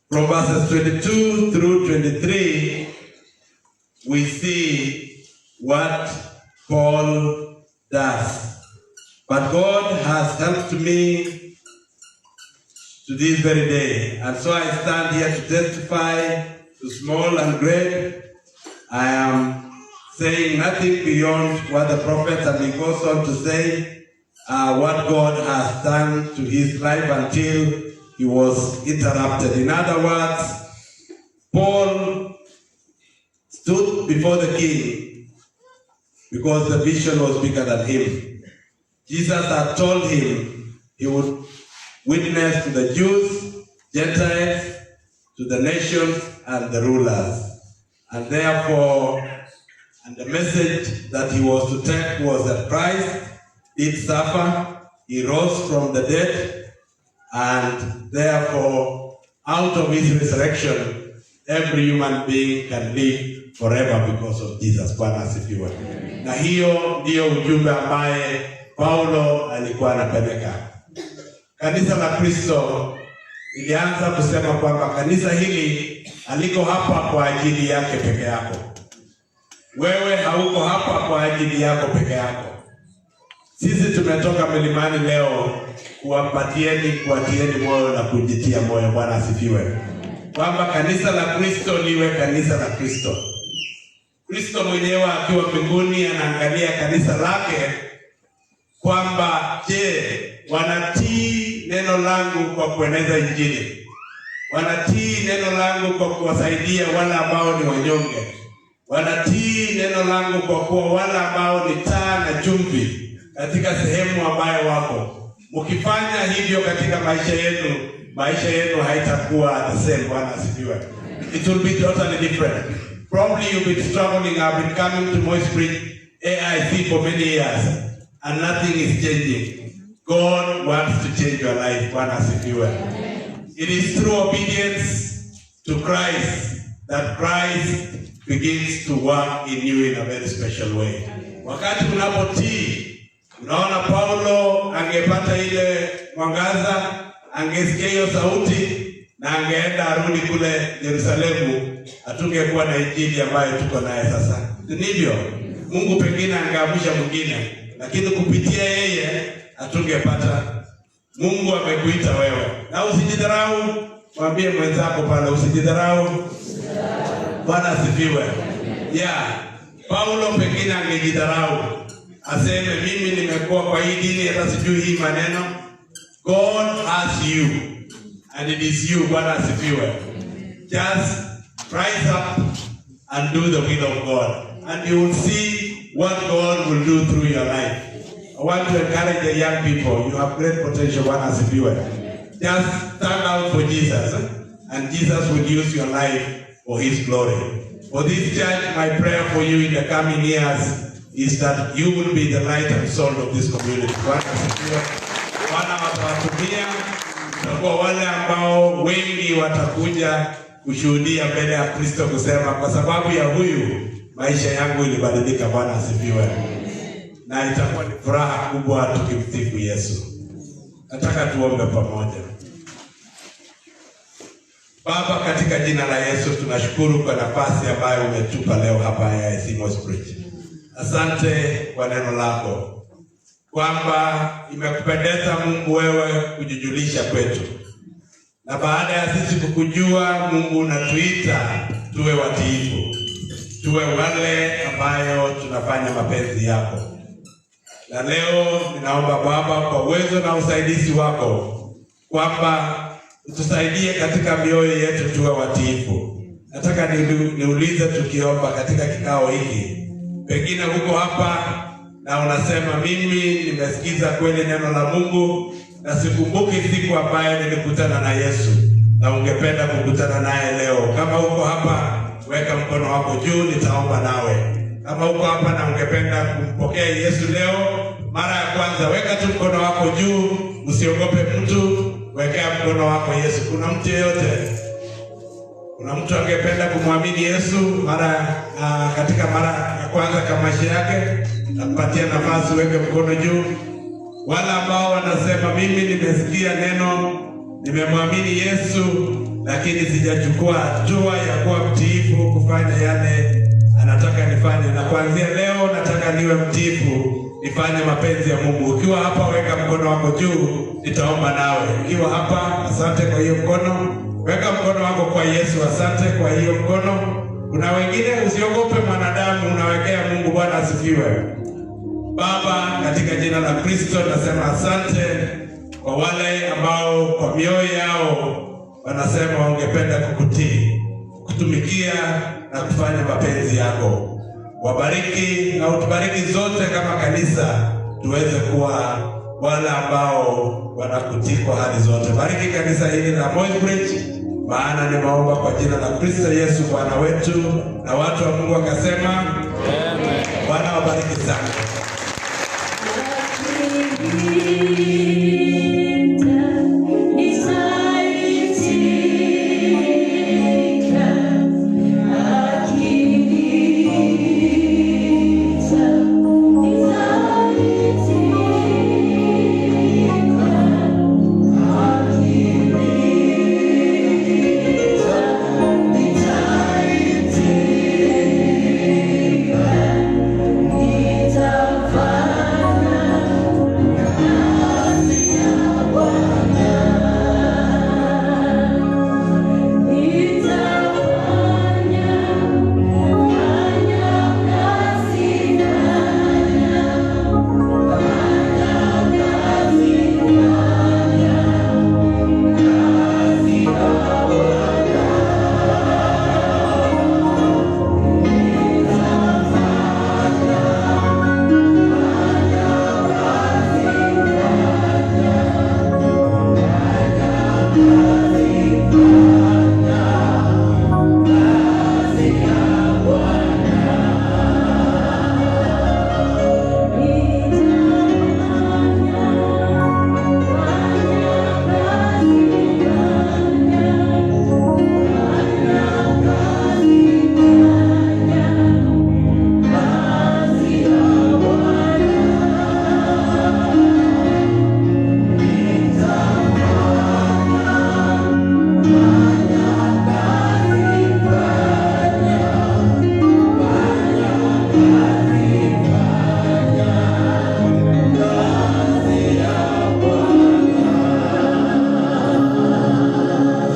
From verses 22 through 23, we see what Paul does. But God has helped me to this very day. And so I stand here to testify to small and great. I am saying nothing beyond what the prophets, and he goes on to say what God has done to his life until he was interrupted. In other words, Paul stood before the king because the vision was bigger than him. Jesus had told him he would witness to the Jews, Gentiles, to the nations, and the rulers. And therefore, and the message that he was to take was that Christ did suffer, he rose from the dead, and therefore, out of his resurrection, every human being can live forever because of Jesus. Bwana asifiwe. Na hiyo ndiyo ujumbe ambaye Paulo alikuwa anapeleka. Kanisa la Kristo ilianza kusema kwamba kanisa hili haliko hapa kwa ajili yake peke yako. Wewe hauko hapa kwa ajili yako peke yako. Sisi tumetoka milimani leo kuwapatieni, kuwatieni moyo na kujitia moyo. Bwana asifiwe, kwamba kanisa la Kristo liwe kanisa la Kristo. Kristo mwenyewe akiwa mbinguni anaangalia kanisa lake kwamba, je, wanatii neno langu kwa kueneza Injili? Wanatii neno langu kwa kuwasaidia wale ambao ni wanyonge? Wanatii neno langu kwa kuwa wale ambao ni taa na chumvi katika sehemu ambayo wako. Mkifanya hivyo katika maisha yenu, maisha yenu haitakuwa the same. Bwana asifiwe. It will be totally different. Probably you've been struggling. I've been coming to Moi's Bridge AIC for many years and nothing is changing. God wants to change your life. Bwana asifiwe. It is through obedience to Christ that Christ begins to work in you in a very special way. Wakati unapotii, unaona Paulo angepata ile mwangaza, angesikia hiyo sauti na angeenda arudi kule Yerusalemu, hatungekuwa na injili ambayo tuko naye sasa. Ndivyo Mungu pengine angeamsha mwingine, lakini kupitia yeye hatungepata. Mungu amekuita wewe, na usijidharau. Mwambie mwenzako pale, usijidharau. Bwana asifiwe. Yeah, Paulo pengine angejidharau aseme mimi nimekuwa kwa hii dini hata sijui hii maneno. God has you and it is you. Bwana asifiwe. Just rise up and do the will of God and you will see what God will do through your life. I want to encourage the young people. You have great potential. Bwana asifiwe. Just stand out for Jesus and Jesus will use your life for his glory. For this church, my prayer for you in the coming years is that you will be the light and salt of this community. Bwana asifiwe. Bwana watawatumia, tutakuwa wale ambao wengi watakuja kushuhudia mbele ya Kristo kusema kwa sababu ya huyu maisha yangu ilibadilika. Bwana asifiwe. Na itakuwa ni furaha kubwa tukimsifu Yesu. Nataka tuombe pamoja. Baba, katika jina la Yesu tunashukuru kwa nafasi ambayo umetupa leo hapa AIC Moi's Bridge. Asante kwa neno lako kwamba imekupendeza Mungu wewe kujijulisha kwetu, na baada ya sisi kukujua Mungu unatuita tuwe watiifu, tuwe wale ambayo tunafanya mapenzi yako. Na leo ninaomba Baba, kwa uwezo na usaidizi wako, kwamba utusaidie katika mioyo yetu tuwe watiifu. Nataka niulize tukiomba katika kikao hiki, pengine huko hapa na unasema mimi nimesikiza kweli neno la Mungu na sikumbuki siku ambayo nilikutana na Yesu, na ungependa kukutana naye leo. Kama uko hapa, weka mkono wako juu, nitaomba nawe. Kama uko hapa na ungependa kumpokea Yesu leo mara ya kwanza, weka tu mkono wako juu, usiogope mtu, wekea mkono wako Yesu. Kuna mtu yeyote? Kuna mtu angependa kumwamini Yesu mara katika mara ya kwanza kwa maisha yake? Nakupatia nafasi uweke mkono juu. Wale ambao wanasema mimi nimesikia neno, nimemwamini Yesu, lakini sijachukua hatua ya kuwa mtiifu kufanya yale anataka nifanye, na kuanzia leo nataka niwe mtiifu, nifanye mapenzi ya Mungu. Ukiwa hapa, weka mkono wako juu, nitaomba nawe. Ukiwa hapa, asante kwa hiyo mkono. Weka mkono wako kwa Yesu, asante kwa hiyo mkono. Kuna wengine, usiogope mwanadamu, unawekea Mungu. Bwana asifiwe. Baba, katika jina la Kristo nasema asante kwa wale ambao kwa mioyo yao wanasema wangependa kukutii, kutumikia na kufanya mapenzi yako. Wabariki na utubariki zote kama kanisa, tuweze kuwa wale ambao wanakutii kwa hali zote. Bariki kanisa hili la Moi's Bridge, maana nimeomba kwa jina la Kristo Yesu Bwana wetu, na watu wa Mungu wakasema amen. Bwana wabariki sana.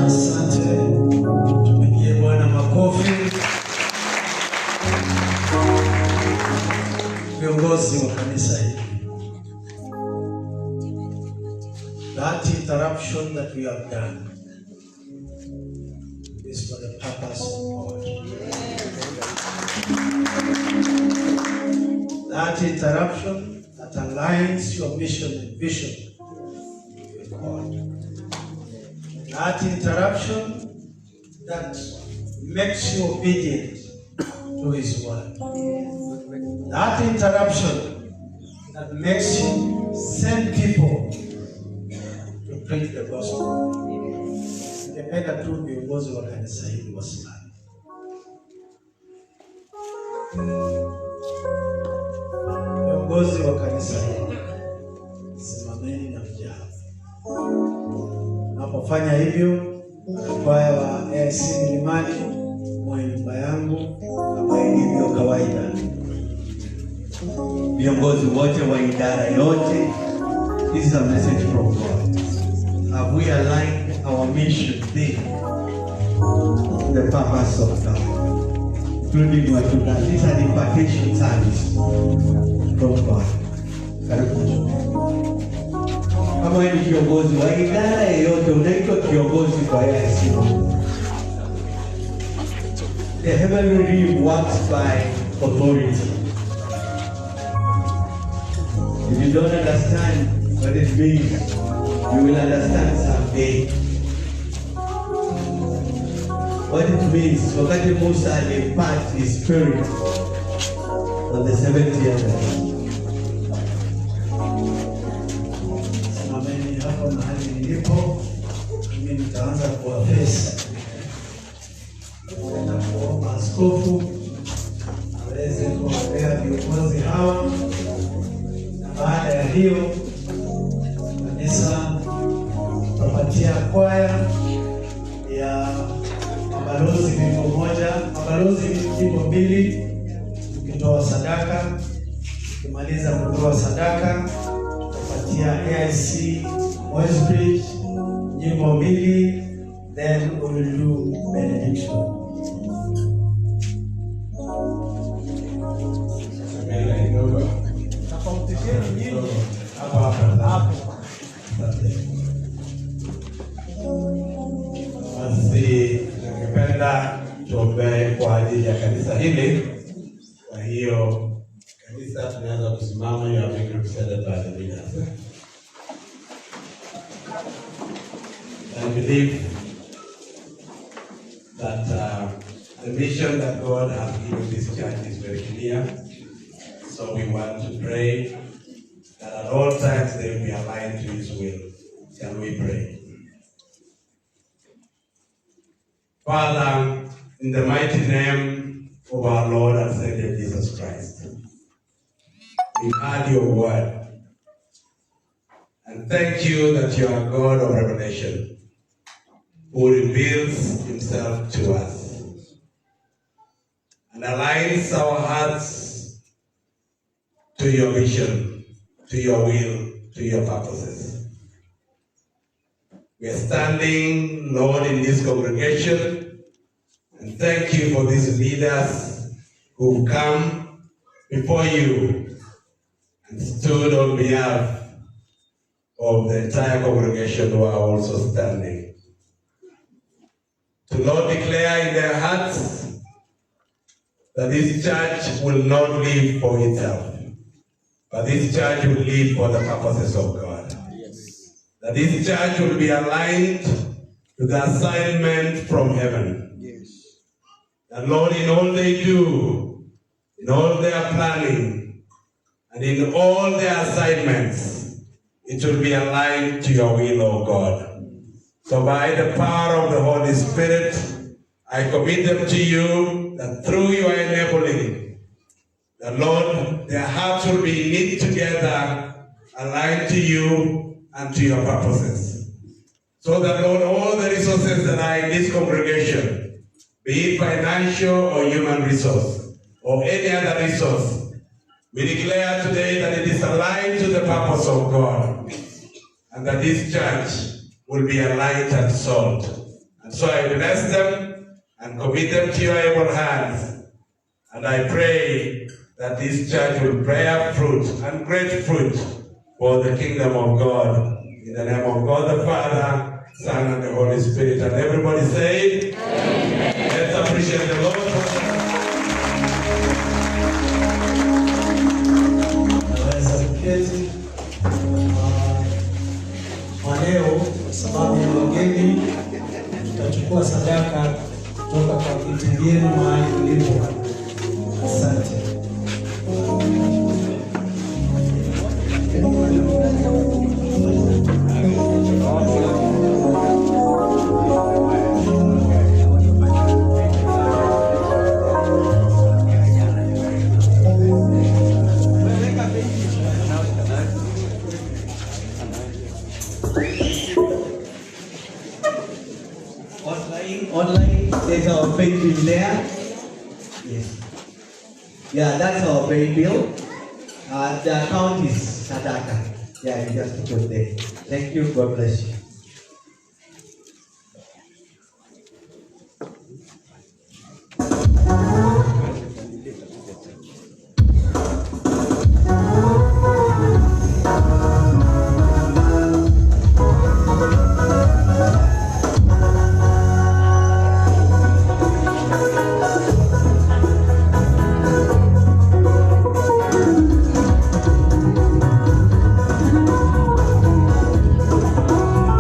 Asante, tupigie Bwana makofi. Viongozi wa kanisa hili, that interruption that we have done is for the purpose of God. That interruption that aligns your mission and vision with God. That interruption that makes you obedient to His word. That interruption that makes you send people to preach the gospel. Ningependa tu viongozi wa kanisa hili wasimame. Viongozi wa kanisa hili, simameni na mje hapa. Napofanya hivyo, kwaya wa AIC Milimani mwa nyumba yangu kama ilivyo kawaida. Viongozi wote wa idara yote, this is a message from God. Have we aligned our mission thing to the purpose of God? Including what you done. This is an impartation service from God. Karibu. Kama wewe ni kiongozi wa idara yeyote, unaitwa kiongozi kwa AIC. The heavenly realm works by authority. If you don't understand what it means, you will understand someday. What it means, wakati Musa alimpart his spirit on the 70 elders. Simameni hapo mahali nilipo, mimi nitaanza kuwafesi. Naenda kuomba askofu aweze kuombea viongozi hawa, na baada ya hiyo kanisa tutapatia kwaya ya mabalozi wimbo moja, mabalozi wimbo mbili, tukitoa sadaka. Tukimaliza kutoa sadaka, tutapatia AIC Moi's Bridge nyimbo mbili, then we will do benediction. Mbele kidogo. Tofautisheni nyinyi Hapo hapo. hapo. Asante. Basi ningependa tuombee kwa ajili ya kanisa hili. Kwa hiyo kanisa tunaweza kusimama, you are being represented by the leaders. I believe that the mission that God has given this church is very clear. So we want to pray that at all times they will be aligned to His will. Shall we pray? Father, in the mighty name of our Lord and Savior Jesus Christ, we heard your word. And thank you that you are God of revelation, who reveals himself to us and aligns our hearts to your vision, to your will, to your purposes. We are standing, Lord, in this congregation, and thank you for these leaders who've come before you and stood on behalf of the entire congregation who are also standing. To Lord declare in their hearts that this church will not live for itself, but this church will live for the purposes of God. That this church will be aligned to the assignment from heaven. That Lord, in all they do, in all their planning, and in all their assignments, it will be aligned to your will, O God. So by the power of the Holy Spirit, I commit them to you that through your enabling, the Lord, their hearts will be knit together, aligned to you and to your purposes. So that, Lord, all the resources that are in this congregation, be it financial or human resource, or any other resource, we declare today that it is aligned to the purpose of God, and that this church will be a light and salt. And so I bless them and commit them to your able hands. And I pray that this church will bear fruit and great fruit for the kingdom of God. In the name of God the Father, Son, and the Holy Spirit. And everybody say, Amen. Let's appreciate the Lord for Naweza kuketi. Ah, Kwa leo, kwa sababu ya wageni, tutachukua sadaka kutoka kwa viti vyenu mahali mlipo. Asante. Online, there's our pay bill there. Yes. Yeah, that's our pay bill. The account is Sadaka. Yeah, you just put there. Thank you. God bless you. Thank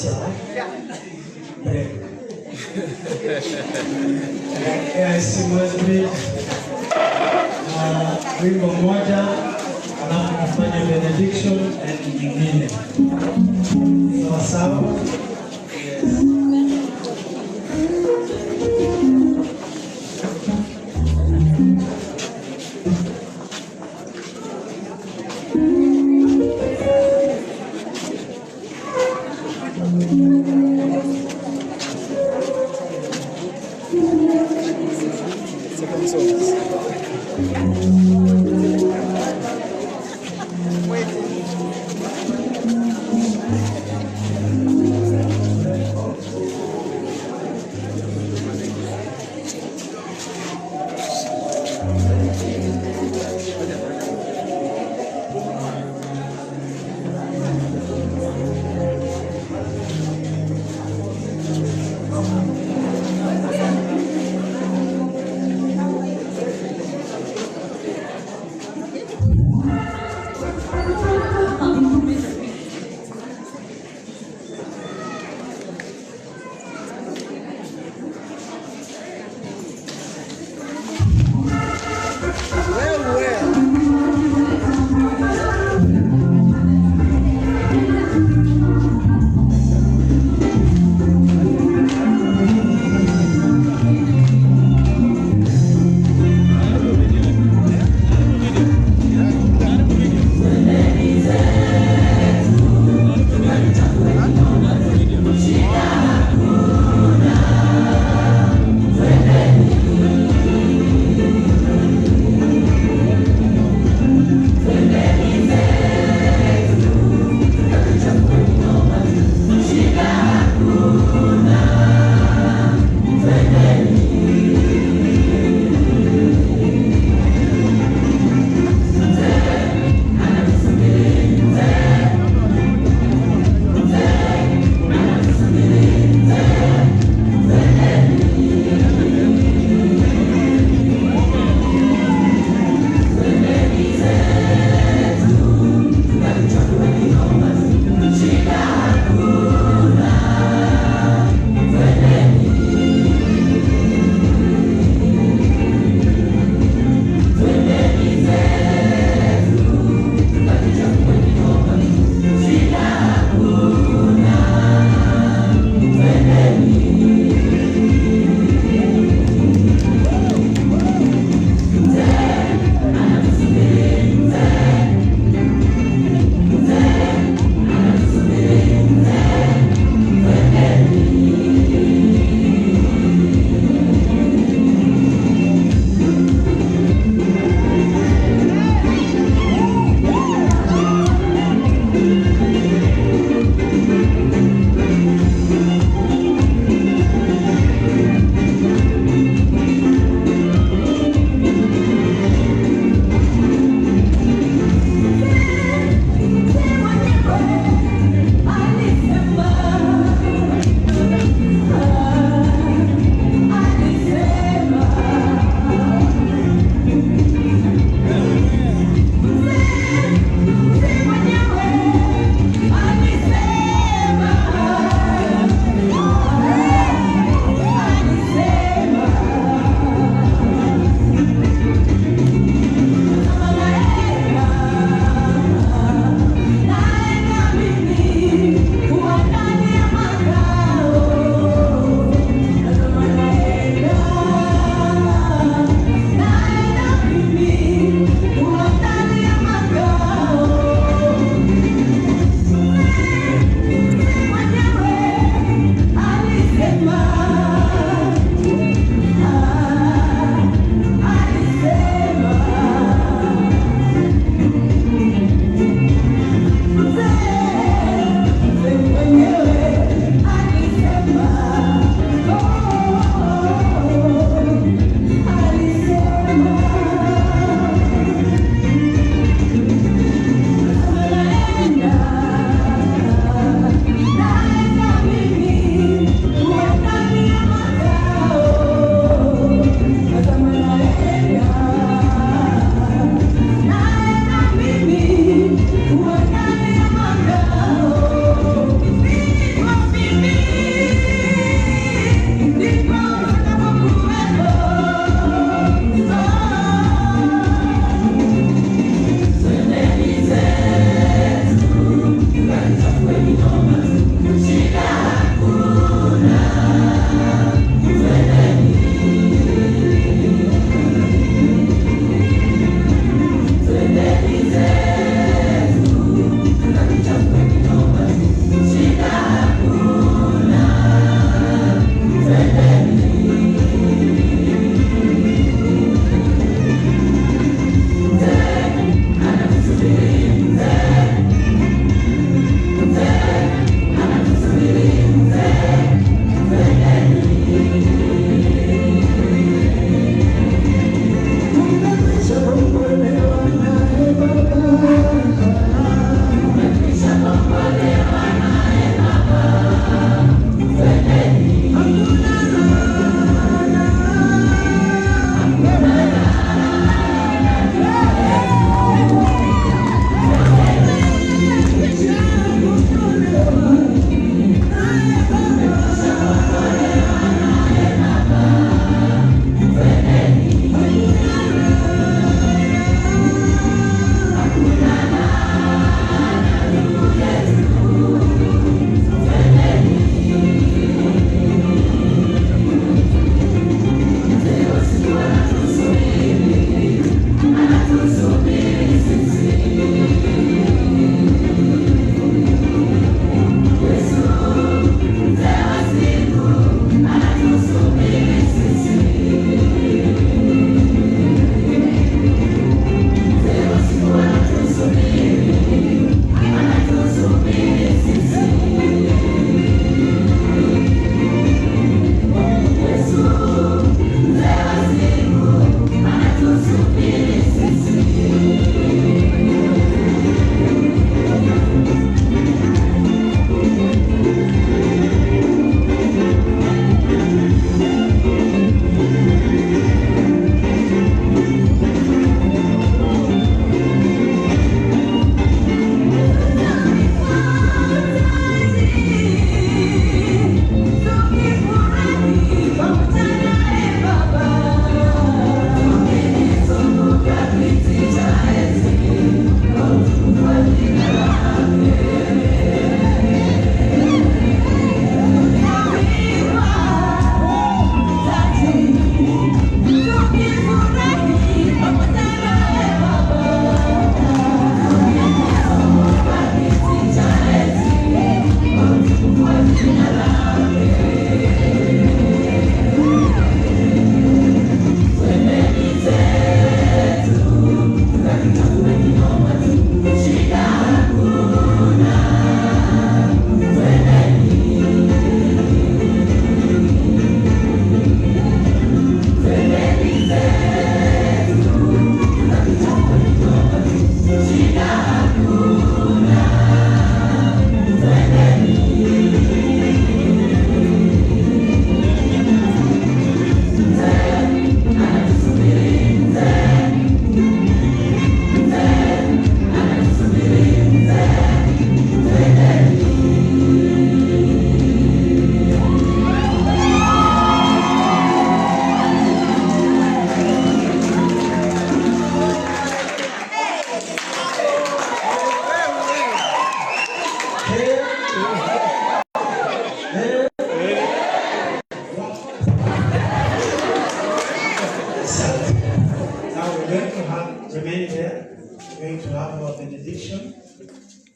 cha break. AIC Moi's Bridge, wimbo mmoja alafu tufanye benediction and nyingine. Sawa sawa? Yes.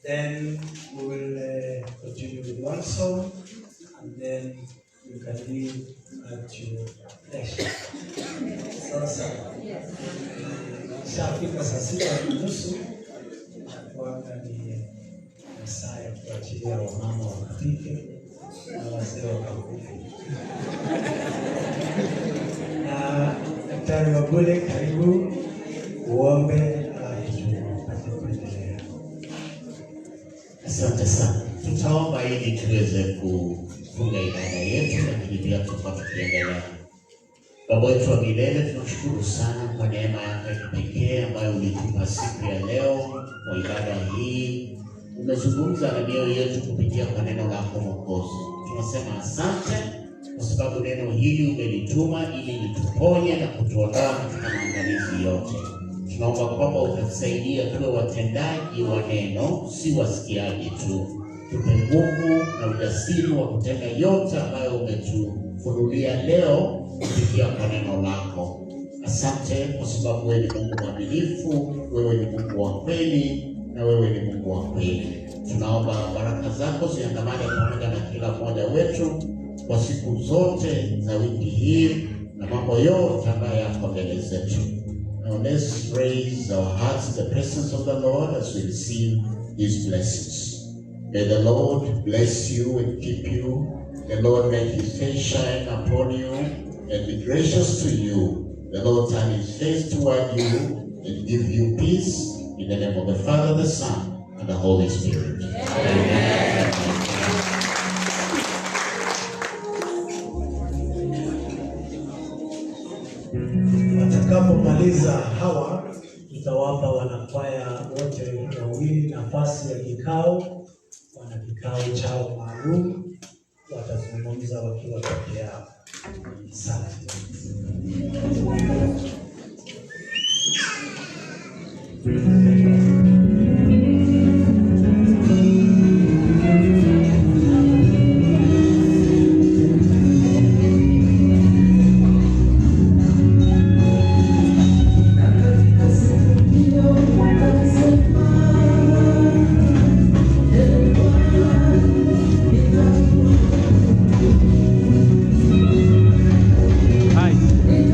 Then we will continue with one song, and then you can leave at your leisure. Sawa sawa. Ishafika saa 6:30, kwanza ni masaa ya kuachilia wamama wakapike na wazee wakakule. Na Daktari Wabule, karibu uombe, alafu tupate kuendelea. Asante sana. Tutaomba ili tuweze kufunga ibada yetu, lakini pia tutakuwa tukiendelea. Baba wetu wa milele, tunashukuru sana kwa neema yako ya kipekee ambayo ulitupa siku ya leo kwa ibada hii. Umezungumza na mioyo yetu kupitia kwa neno lako Mwokozi. Tunasema asante kwa sababu neno hili umelituma ili lituponye na kutuondoa katika maangamizi yote. Tunaomba kwamba utatusaidia tuwe watendaji wa neno, si wasikiaji tu. Tupe nguvu na ujasiri wa kutenda yote ambayo umetufunulia leo kupitia kwa neno lako. Asante kwa sababu wewe ni Mungu mwaminifu, wewe ni Mungu wa kweli na wewe ni Mungu wa kweli. Tunaomba baraka zako ziandamane pamoja na kila mmoja wetu kwa siku zote za wiki hii na mambo yote ambayo yako mbele zetu. Now let's raise our hearts in the presence of the Lord as we receive these blessings. May the Lord bless you and keep you. The Lord make his face shine upon you and be gracious to you. The Lord turn his face toward you and give you peace. In the name of the Father, the Son, and the Holy Spirit. Amen. Watakapomaliza hawa, tutawapa wanakwaya wote wawili nafasi ya kikao. Wana kikao chao maalum, watazungumza wakiwa peke yao. Asante. Hi.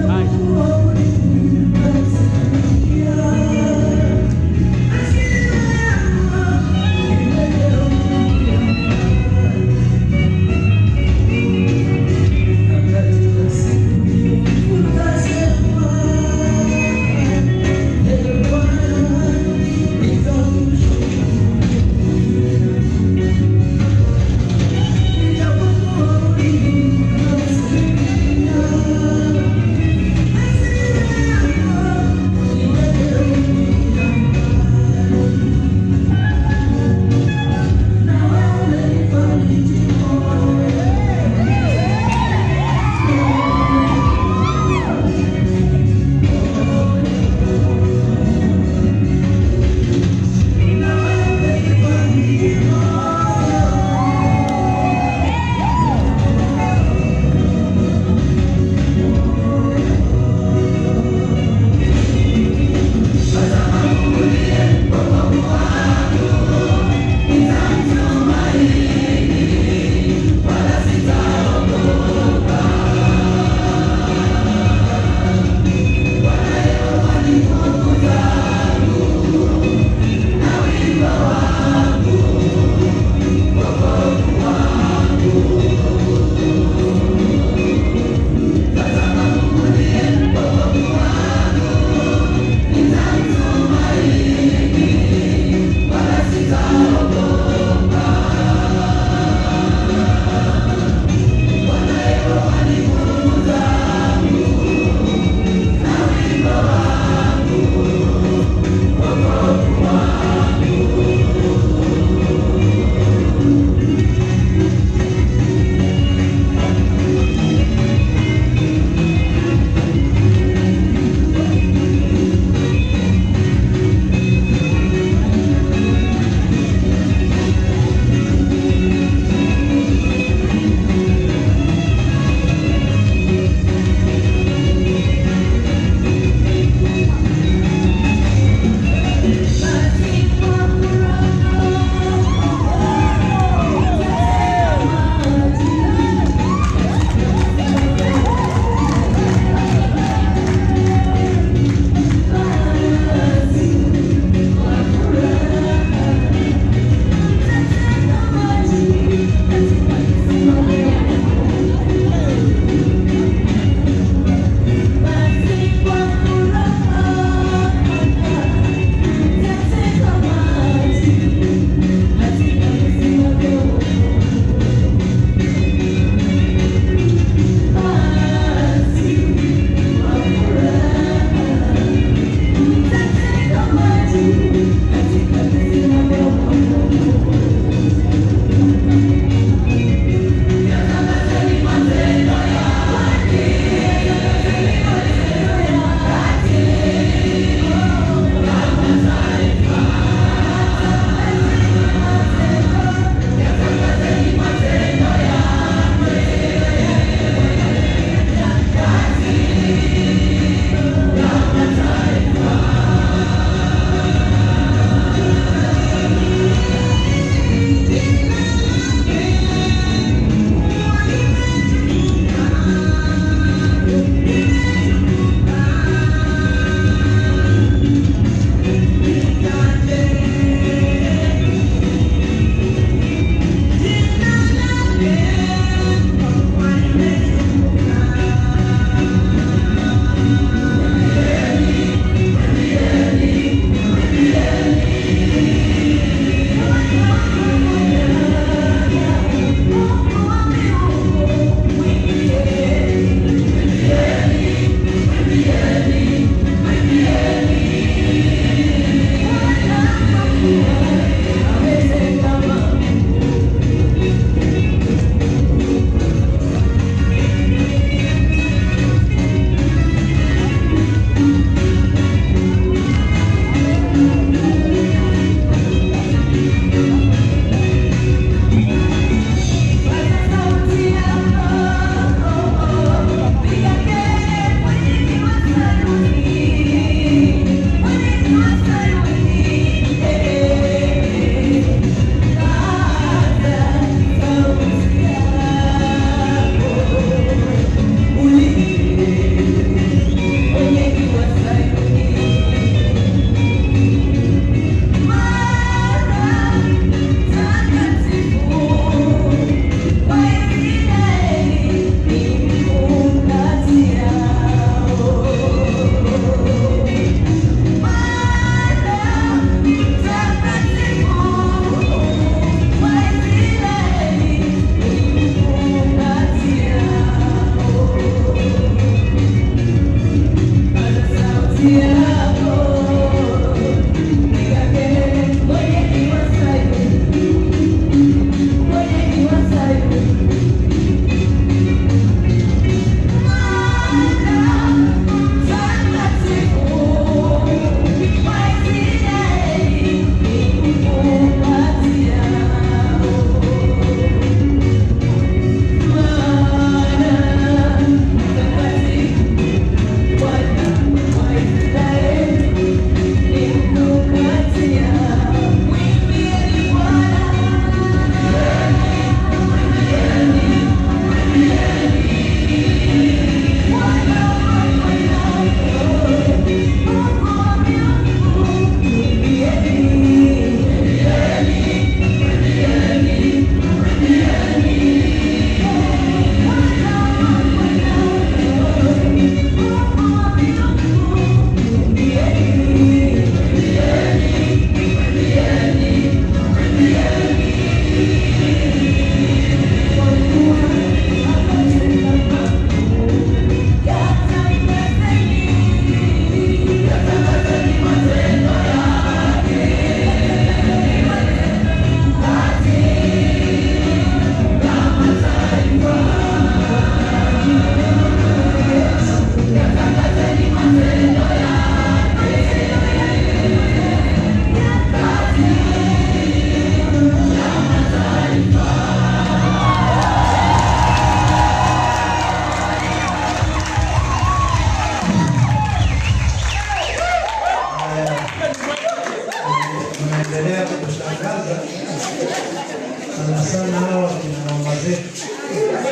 zetu.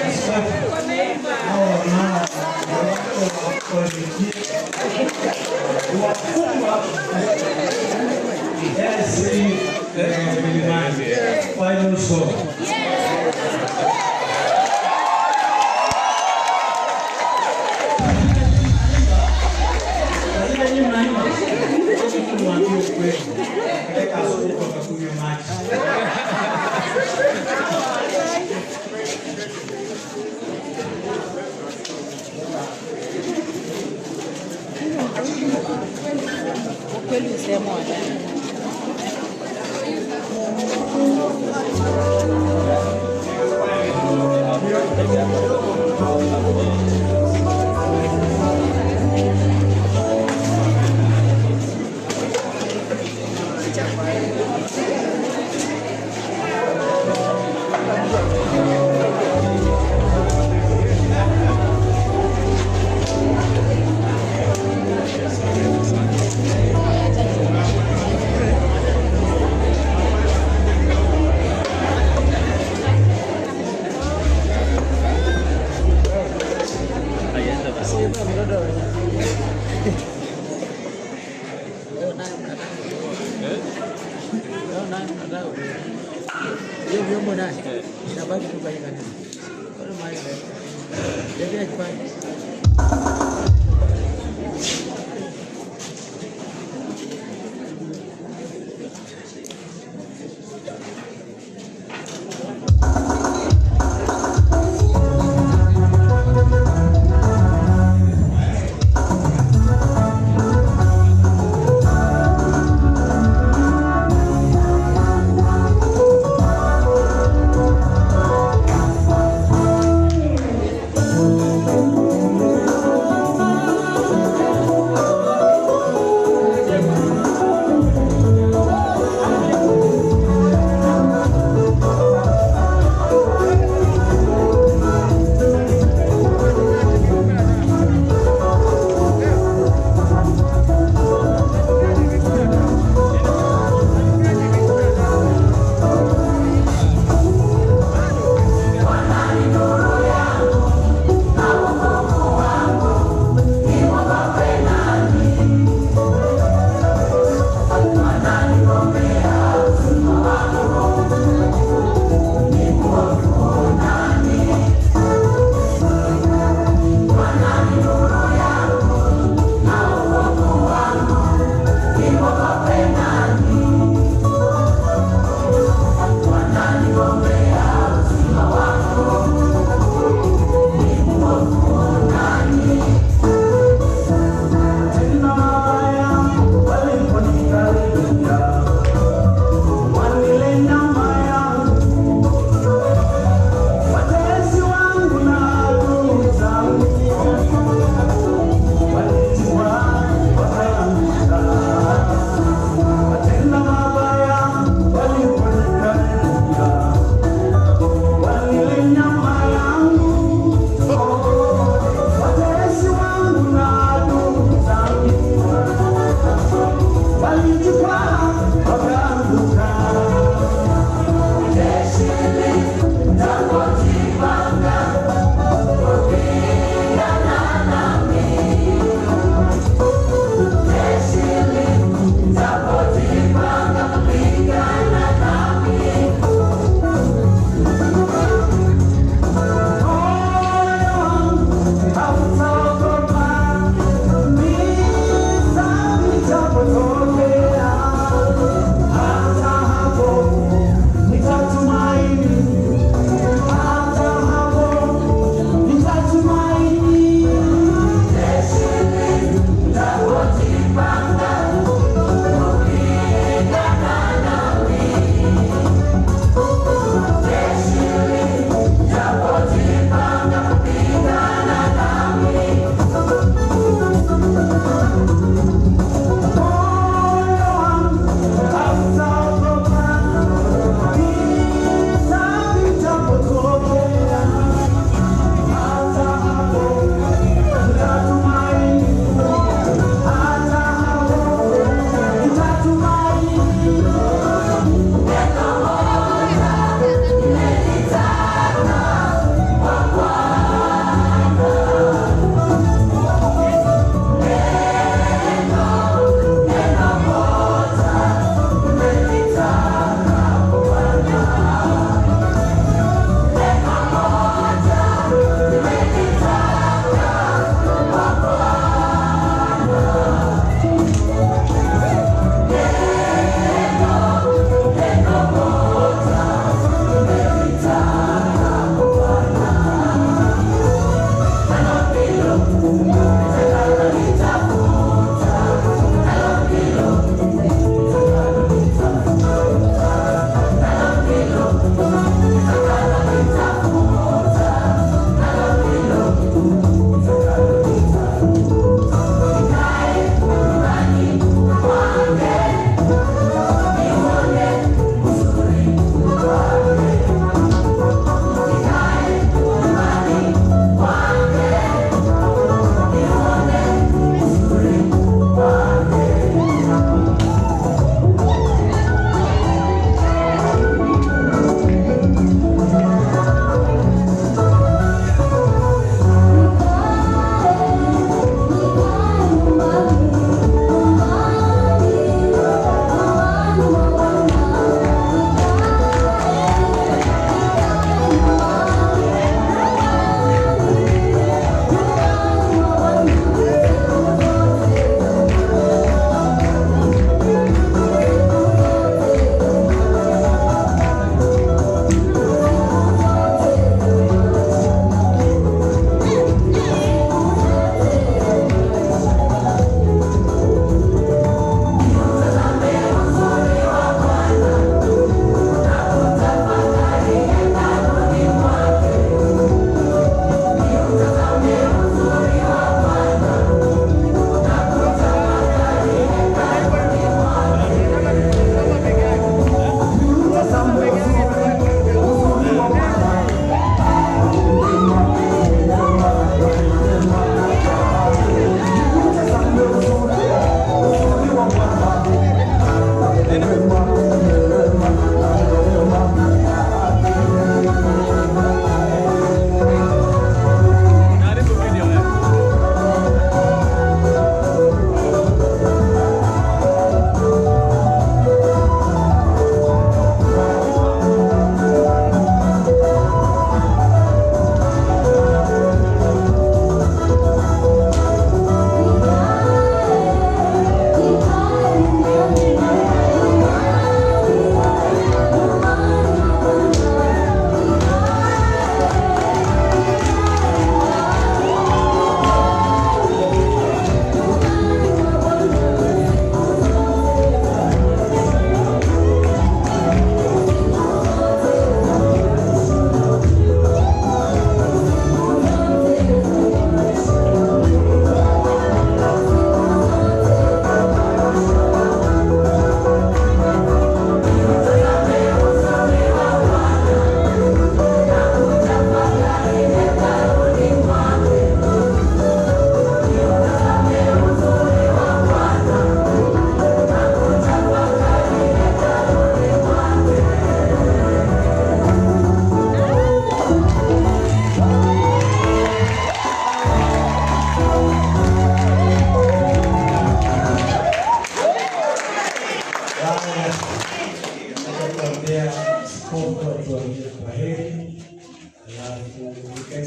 Askofu, hao wamama wakuandikia wakubwa AIC Milimani. Final song. Lazima nyinyi mnaimba. Wacha tu niwaambie ukweli. Peleka askofu akakunywa maji. Ukweli usemwa. Hiyo vyombo naye inabaki tu kwa kanisa. Wala mahali ndio kifanya. Thank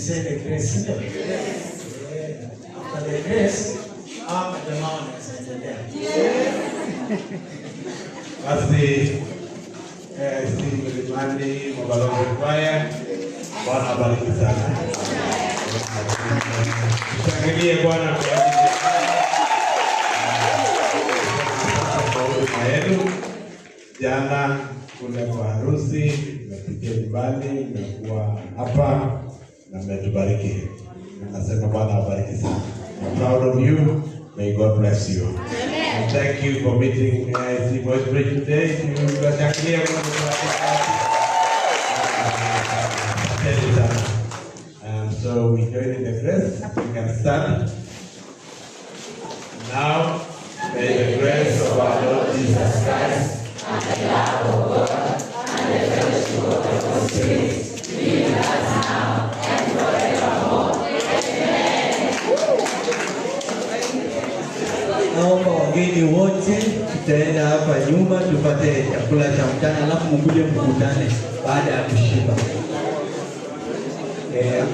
say the grace, sio? Yeah. After the grace, hawa majamaa wanaweza endelea. Basi AIC Milimani Mabalozi Kwaya, Bwana abariki sana. Tushangilie Bwana kwa ajili ya huduma yenu. Jana kule kwa harusi, mmepitia nyumbani, mmekuwa hapa na mmetubariki. Nasema Bwana awabariki sana. I'm proud of you. May God bless you. And thank you for meeting AIC Voice Bridge today. Tunashangilia Mungu kwa ajili sana. So we join in the grace. We can stand. Now, may the grace of our Lord Jesus Christ and the love of God and the fellowship of the Holy Spirit be with us now and forevermore. Naomba wageni wote tutaenda hapa nyuma tupate chakula cha mchana, alafu mkuje mkutane baada ya kushiba. Eh,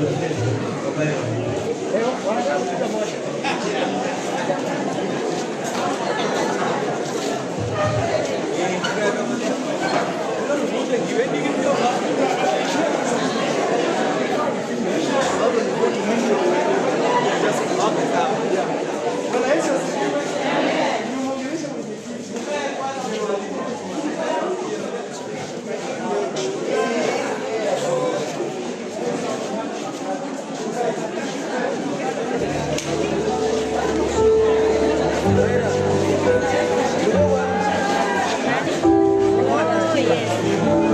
Yes.